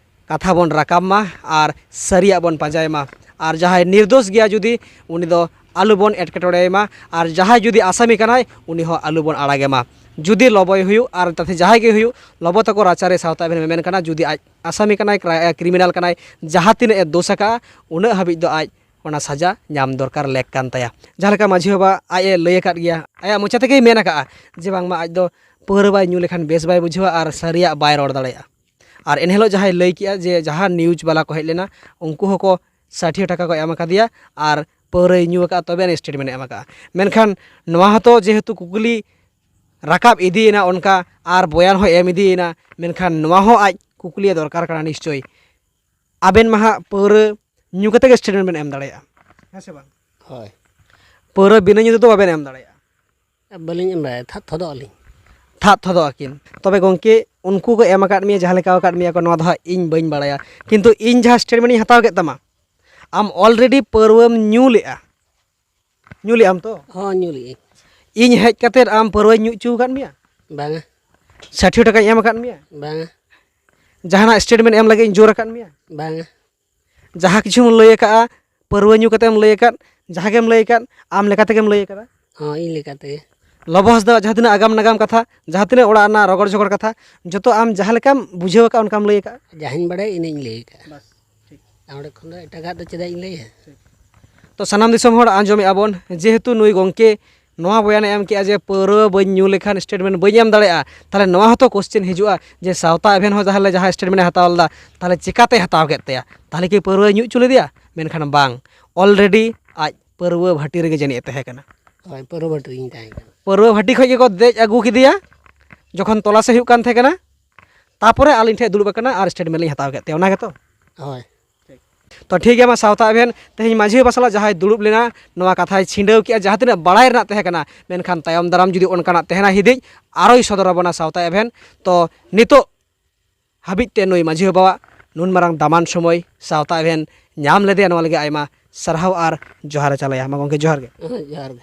ᱠᱟᱛᱷᱟ ᱵᱚᱱ ᱨᱟᱠᱟᱵ ᱢᱟ ᱟᱨ ᱥᱟᱹᱨᱤᱭᱟᱜ ᱵᱚᱱ ᱯᱟᱸᱡᱟᱭ ᱢᱟ᱾ ᱟᱨ ᱡᱟᱦᱟᱸᱭ ᱱᱤᱨᱫᱳᱥ ᱜᱮᱭᱟ ᱡᱩᱫᱤ, ᱩᱱᱤ ᱫᱚ ᱟᱞᱚ ᱵᱚᱱ ᱮᱴᱠᱮᱴᱚᱬᱮ ᱢᱟ᱾ ᱟᱨ ᱡᱟᱦᱟᱸᱭ ᱡᱩᱫᱤ ᱟᱥᱟᱢᱤ ᱠᱟᱱᱟᱭ, ᱩᱱᱤ ᱦᱚᱸ ᱟᱞᱚ ᱵᱚᱱ ᱟᱲᱟᱜᱮ ᱢᱟ᱾ ᱡᱩᱫᱤ ᱞᱚᱵᱚᱭ ᱦᱩᱭᱩᱜ ᱟᱨ ᱛᱟᱛᱮ ᱡᱟᱦᱟᱸᱭ ᱜᱮ ᱦᱩᱭᱩᱜ, ᱞᱚᱵᱚ ᱛᱟᱠᱚ ᱨᱟᱪᱟᱨᱮ ᱥᱟᱶᱛᱟ ᱟᱵᱷᱮᱱ ᱢᱮᱢᱮᱱ ᱠᱟᱱᱟ, ᱡᱩᱫᱤ ᱟᱡ ᱟᱥᱟᱢᱤ ᱠᱟᱱᱟᱭ, ᱠᱨᱟ-, ᱠᱨᱤᱢᱤᱱᱟᱞ ᱠᱟᱱᱟᱭ, ᱡᱟᱦᱟᱸ ᱛᱤᱱᱟᱹᱜ ᱮ ᱫᱳᱥ ᱟᱠᱟᱫᱼᱟ, ᱩᱱᱟᱹᱜ ᱦᱟᱹᱵᱤᱡ ᱫᱚ ᱟᱡ ᱚᱱᱟ ᱥᱟᱡᱟ ᱧᱟᱢ ᱫᱚᱨᱠᱟᱨ ᱞᱮᱠ ᱠᱟᱱ ᱛᱟᱭᱟ᱾ ᱡᱟᱦᱟᱸ ᱞᱮᱠᱟ ᱢᱟᱹᱡᱷᱤ ᱵᱟᱵᱟ ᱟᱡ ᱮ ᱞᱟᱹᱭ ᱟᱠᱟᱫ ᱜᱮᱭᱟ, ᱟᱭᱟᱜ ᱢᱚᱪᱟ ᱛᱮᱜᱮᱭ ᱢᱮᱱ ᱟᱠᱟᱫᱼᱟ ᱡᱮ ᱵᱟᱝᱢᱟ ᱟᱡ ᱫᱚ ᱯᱟᱹᱣᱨᱟᱹ ᱵᱟᱭ ᱧᱩ ᱞᱮᱠᱷᱟᱱ ᱵᱮᱥ ᱵᱟᱭ ᱵᱩᱡᱷᱟᱹᱣᱟ ᱟᱨ ᱥᱟᱹᱨᱤᱭᱟᱜ ᱵᱟᱭ ᱨᱚᱲ ᱫᱟᱲᱮᱭᱟᱜᱼᱟ᱾ ᱟᱨ ᱮᱱᱦᱤᱞᱳᱜ ᱡᱟᱦᱟᱸᱭ ᱞᱟᱹᱭ ᱠᱮᱜᱼᱟ ᱡᱮ ᱡᱟᱦᱟᱸ ᱱᱤᱭᱩᱡᱽ ᱵᱟᱞᱟ ᱠᱚ ᱦᱮᱡ ᱞᱮᱱᱟ, ᱩᱱᱠᱩ ᱦᱚᱸᱠᱚ ᱥᱟᱴᱷᱤᱭᱟᱹ ᱴᱟᱠᱟ ᱠᱚ ᱮᱢ ᱟᱠᱟᱫᱮᱭᱟ ᱟᱨ ᱯᱟᱹᱣᱨᱟᱹᱭ ᱧᱩ ᱟᱠᱟᱫᱼᱟ, ᱛᱚᱵᱮ ᱟᱹᱱᱤᱡ ᱥᱴᱮᱴᱢᱮᱱᱴ ᱮ ᱮᱢ ᱟᱠᱟᱫᱼᱟ᱾ ᱢᱮᱱᱠᱷᱟᱱ ᱱᱚᱣᱟ ᱦᱚᱸᱛᱚ ᱡᱮᱦᱮᱛᱩ ᱠᱩᱠᱞᱤ ᱨᱟᱠᱟᱵ ᱤᱫᱤᱭᱮᱱᱟ, ᱚᱱᱠᱟ ᱟᱨ ᱵᱚᱭᱟᱱ ᱦᱚᱸ ᱮᱢ ᱤᱫᱤᱭᱮᱱᱟ, ᱢᱮᱱᱠᱷᱟᱱ ᱱᱚᱣᱟ ᱦᱚᱸ ᱟᱡ ᱠᱩᱠᱞᱤᱭᱮ ᱫᱚᱨᱠᱟᱨ ᱠᱟᱱᱟ ᱱᱤᱥᱪᱳᱭ᱾ ᱟᱵᱮᱱ ᱢᱟ ᱦᱟᱸᱜ ᱯᱟᱹᱣᱨᱟᱹ ᱧᱩ ᱠᱟᱛᱮ ᱜᱮ ᱥᱴᱮᱴᱢᱮᱱᱴ ᱵᱮᱱ ᱮᱢ ᱫᱟᱲᱮᱭᱟᱜᱼᱟ, ᱦᱮᱸ ᱥᱮ ᱵᱟᱝ? ᱦᱳᱭ᱾ ᱯᱟᱹᱣᱨᱟᱹ ᱵᱤᱱᱟᱹ ᱧᱩ ᱛᱮᱫᱚ ᱵᱟᱵᱮᱱ ᱮᱢ ᱫᱟᱲᱮᱭᱟᱜᱼᱟ᱾ ᱵᱟᱹᱞᱤᱧ ᱮᱢ ᱫᱟᱲᱮᱭᱟᱜᱼᱟ, ᱛᱷᱟᱫ ᱛᱷᱚᱫᱚᱜ ᱟᱹᱞᱤᱧ᱾ ᱛᱷᱟᱫ ᱛᱷᱚᱫᱚᱜ ᱟᱹᱠᱤᱱ᱾ ᱛᱚᱵᱮ ᱜᱚᱢᱠᱮ, ᱩᱱᱠᱩ ᱠᱚ ᱮᱢ ᱟᱠᱟᱫ ᱢᱮᱭᱟ, ᱡᱟᱦᱟᱸ ᱞᱮᱠᱟ ᱟᱠᱟᱫ ᱢᱮᱭᱟ ᱠᱚ, ᱱᱚᱣᱟ ᱫᱚ ᱦᱟᱸᱜ ᱤᱧ ᱵᱟᱹᱧ ᱵᱟᱲᱟᱭᱟ, ᱠᱤᱱᱛᱩ ᱤᱧ ᱡᱟᱦᱟᱸ ᱥᱴᱮᱴᱢᱮᱱᱴ ᱤᱧ ᱦᱟᱛᱟᱣ ᱠᱮᱫ ᱛᱟᱢᱟ, ᱟᱢ ᱚᱞᱨᱮᱰᱤ ᱯᱟᱹᱣᱨᱟᱹᱢ ᱧᱩ ᱞᱮᱜᱼᱟ, ᱧᱩ ᱞᱮᱜᱼᱟᱢ ᱛᱚ? ᱦᱚᱸ, ᱧᱩ ᱞᱮᱜᱼᱟᱹᱧ᱾ ᱤᱧ ᱦᱮᱡ ᱠᱟᱛᱮᱫ ᱟᱢ ᱯᱟᱹᱣᱨᱟᱹᱧ ᱧᱩ ᱦᱚᱪᱚ ᱟᱠᱟᱫ ᱢᱮᱭᱟ? ᱵᱟᱝᱟ᱾ ᱥᱟᱴᱷᱤ ᱴᱟᱠᱟᱧ ᱮᱢ ᱟᱠᱟᱫ ᱢᱮᱭᱟ? ᱵᱟᱝᱟ᱾ ᱡᱟᱦᱟᱱᱟᱜ ᱥᱴᱮᱴᱢᱮᱱᱴ ᱮᱢ ᱞᱟᱹᱜᱤᱫ ᱤᱧ ᱡᱳᱨ ᱟᱠᱟᱫ ᱢᱮᱭᱟ? ᱵᱟᱝᱟ᱾ ᱡᱟᱦᱟᱸ ᱠᱤᱪᱷᱩᱢ ᱞᱟᱹᱭ ᱟᱠᱟᱫᱼᱟ, ᱯᱟᱹᱣᱨᱟᱹ ᱧᱩ ᱠᱟᱛᱮᱢ ᱞᱟᱹᱭ ᱟᱠᱟᱫ, ᱡᱟᱦᱟᱸ ᱜᱮᱢ ᱞᱟᱹᱭ ᱟᱠᱟᱫ, ᱟᱢ ᱞᱮᱠᱟ ᱛᱮᱜᱮᱢ ᱞᱟᱹᱭ ᱟᱠᱟᱫᱟ? ᱦᱚᱸ, ᱤᱧ ᱞᱮᱠᱟ ᱛᱮᱜᱮ᱾ ᱞᱚᱵᱚ ᱦᱟᱸᱥᱫᱟᱣᱟᱜ ᱡᱟᱦᱟᱸ ᱛᱤᱱᱟᱹᱜ ᱟᱜᱟᱢ ᱱᱟᱜᱟᱢ ᱠᱟᱛᱷᱟ, ᱡᱟᱦᱟᱸ ᱛᱤᱱᱟᱹᱜ ᱚᱲᱟᱜ ᱨᱮᱱᱟᱜ ᱨᱚᱜᱚᱲ ᱡᱚᱜᱚᱲ ᱠᱟᱛᱷᱟ, ᱡᱚᱛᱚ ᱟᱢ ᱡᱟᱦᱟᱸ ᱞᱮᱠᱟᱢ ᱵᱩᱡᱷᱟᱹᱣ ᱟᱠᱟᱫ, ᱚᱱᱠᱟᱢ ᱞᱟᱹᱭ ᱟᱠᱟᱫᱼᱟ? ᱡᱟᱦᱟᱸᱧ ᱵᱟᱲᱟᱭᱟ, ᱤᱱᱟᱹᱧ ᱞᱟᱹᱭ ᱟᱠᱟᱫᱼᱟ᱾ ᱵᱟᱥ, ᱴᱷᱤᱠ᱾ ᱟᱨ ᱚᱸᱰᱮ ᱠᱷᱚᱱ ᱫᱚ ᱮᱴᱟᱜᱟᱜ ᱫᱚ ᱪᱮᱫᱟᱜ ᱤᱧ ᱞᱟᱹᱭᱟ? ᱛᱚ, ᱥᱟᱱᱟᱢ ᱫᱤᱥᱚᱢ ᱦᱚᱲ ᱟᱸᱡᱚᱢᱮᱫᱼᱟ ᱵᱚᱱ, ᱡᱮᱦᱮᱛᱩ ᱱᱩᱭ ᱜᱚᱢᱠᱮ ᱱᱚᱣᱟ ᱵᱚᱭᱟᱱᱮ ᱮᱢ ᱠᱮᱜᱼᱟ ᱡᱮ ᱯᱟᱹᱣᱨᱟᱹ ᱵᱟᱹᱧ ᱧᱩ ᱞᱮᱠᱷᱟᱱ ᱥᱴᱮᱴᱢᱮᱱᱴ ᱵᱟᱹᱧ ᱮᱢ ᱫᱟᱲᱮᱭᱟᱜᱼᱟ, ᱛᱟᱦᱚᱞᱮ ᱱᱚᱣᱟ ᱦᱚᱸᱛᱚ ᱠᱚᱥᱪᱮᱱ ᱦᱤᱡᱩᱜᱼᱟ ᱡᱮ ᱥᱟᱶᱛᱟ ᱮᱵᱷᱮᱱ ᱦᱚᱸ ᱛᱟᱦᱚᱞᱮ ᱡᱟᱦᱟᱸ ᱥᱴᱮᱴᱢᱮᱱᱴ ᱮ ᱦᱟᱛᱟᱣ ᱞᱮᱫᱟ, ᱛᱟᱦᱚᱞᱮ ᱪᱤᱠᱟᱛᱮᱭ ᱦᱟᱛᱟᱣ ᱠᱮᱫ ᱛᱟᱭᱟ? ᱛᱟᱦᱚᱞᱮ ᱠᱤ ᱯᱟᱹᱣᱨᱟᱹᱭ ᱧᱩ ᱦᱚᱪᱚ ᱞᱮᱫᱮᱭᱟ? ᱢᱮᱱᱠᱷᱟᱱ ᱵᱟᱝ, ᱚᱞᱨᱮᱰᱤ ᱟᱡ ᱯᱟᱹᱣᱨᱟᱹ ᱵᱷᱟᱹᱴᱤ ᱨᱮᱜᱮ ᱡᱟᱹᱱᱤᱡ ᱮ ᱛᱟᱦᱮᱸ ᱠᱟᱱᱟ᱾ ᱦᱳᱭ, ᱯᱟᱹᱣᱨᱟᱹ ᱵᱷᱟᱹᱴᱤ ᱨᱮᱜᱮᱧ ᱛᱟᱦᱮᱸ ᱠᱟᱱᱟ᱾ ᱯᱟᱹᱣᱨᱟᱹ ᱵᱷᱟᱹᱴᱤ ᱠᱷᱚᱱ ᱜᱮᱠᱚ ᱫᱮᱡ ᱟᱹᱜᱩ ᱠᱮᱫᱮᱭᱟ ᱡᱚᱠᱷᱚᱱ ᱛᱚᱞᱟᱥᱮ ᱦᱩᱭᱩᱜ ᱠᱟᱱ ᱛᱟᱦᱮᱸ ᱠᱟᱱᱟ, ᱛᱟᱨᱯᱚᱨᱮ ᱟᱹᱞᱤᱧ ᱴᱷᱮᱱ ᱫᱩᱲᱩᱵ ᱟᱠᱟᱱᱟ ᱟᱨ ᱥᱴᱮᱴᱢᱮᱱᱴ ᱞᱤᱧ ᱦᱟᱛᱟᱣ ᱠᱮᱫ ᱛᱟᱭᱟ, ᱚᱱᱟ ᱜᱮᱛᱚ? ᱦᱳᱭ᱾ ᱛᱚ, ᱴᱷᱤᱠ ᱜᱮᱭᱟ, ᱢᱟ ᱥᱟᱶᱛᱟ ᱮᱵᱷᱮᱱ ᱛᱮᱦᱮᱧ ᱢᱟᱹᱡᱷᱤ ᱵᱟᱵᱟ ᱥᱟᱞᱟᱜ ᱡᱟᱦᱟᱸᱭ ᱫᱩᱲᱩᱵ ᱞᱮᱱᱟ, ᱱᱚᱣᱟ ᱠᱟᱛᱷᱟᱭ ᱪᱷᱤᱰᱟᱹᱣ ᱠᱮᱜᱼᱟ, ᱡᱟᱦᱟᱸ ᱛᱤᱱᱟᱹᱜ ᱵᱟᱲᱟᱭ ᱨᱮᱱᱟᱜ ᱛᱟᱦᱮᱸ ᱠᱟᱱᱟ, ᱢᱮᱱᱠᱷᱟᱱ ᱛᱟᱭᱚᱢ ᱫᱟᱨᱟᱢ ᱡᱩᱫᱤ ᱚᱱᱠᱟᱱᱟᱜ ᱛᱟᱦᱮᱱᱟ ᱦᱤᱫᱤᱡ, ᱟᱨᱚᱭ ᱥᱚᱫᱚᱨ ᱟᱵᱚᱱᱟ ᱥᱟᱶᱛᱟ ᱮᱵᱷᱮᱱ᱾ ᱛᱚ, ᱱᱤᱛᱚᱜ ᱦᱟᱹᱵᱤᱡ ᱛᱮ ᱱᱩᱭ ᱢᱟᱹᱡᱷᱤ ᱵᱟᱵᱟᱣᱟᱜ ᱱᱩᱱ ᱢᱟᱨᱟᱝ ᱫᱟᱢᱟᱱ ᱥᱚᱢᱚᱭ ᱥᱟᱶᱛᱟ ᱮᱵᱷᱮᱱ ᱧᱟᱢ ᱞᱮᱫᱮᱭᱟ, ᱱᱚᱣᱟ ᱞᱟᱹᱜᱤᱫ ᱟᱭᱢᱟ ᱥᱟᱨᱦᱟᱣ ᱟᱨ ᱡᱚᱦᱟᱨ ᱮ ᱪᱟᱞᱟᱭᱟ᱾ ᱢᱟ ᱜᱚᱢᱠᱮ, ᱡᱚᱦᱟᱨ ᱜᱮ᱾ ᱦᱮᱸ, ᱡᱚᱦᱟᱨ ᱜᱮ᱾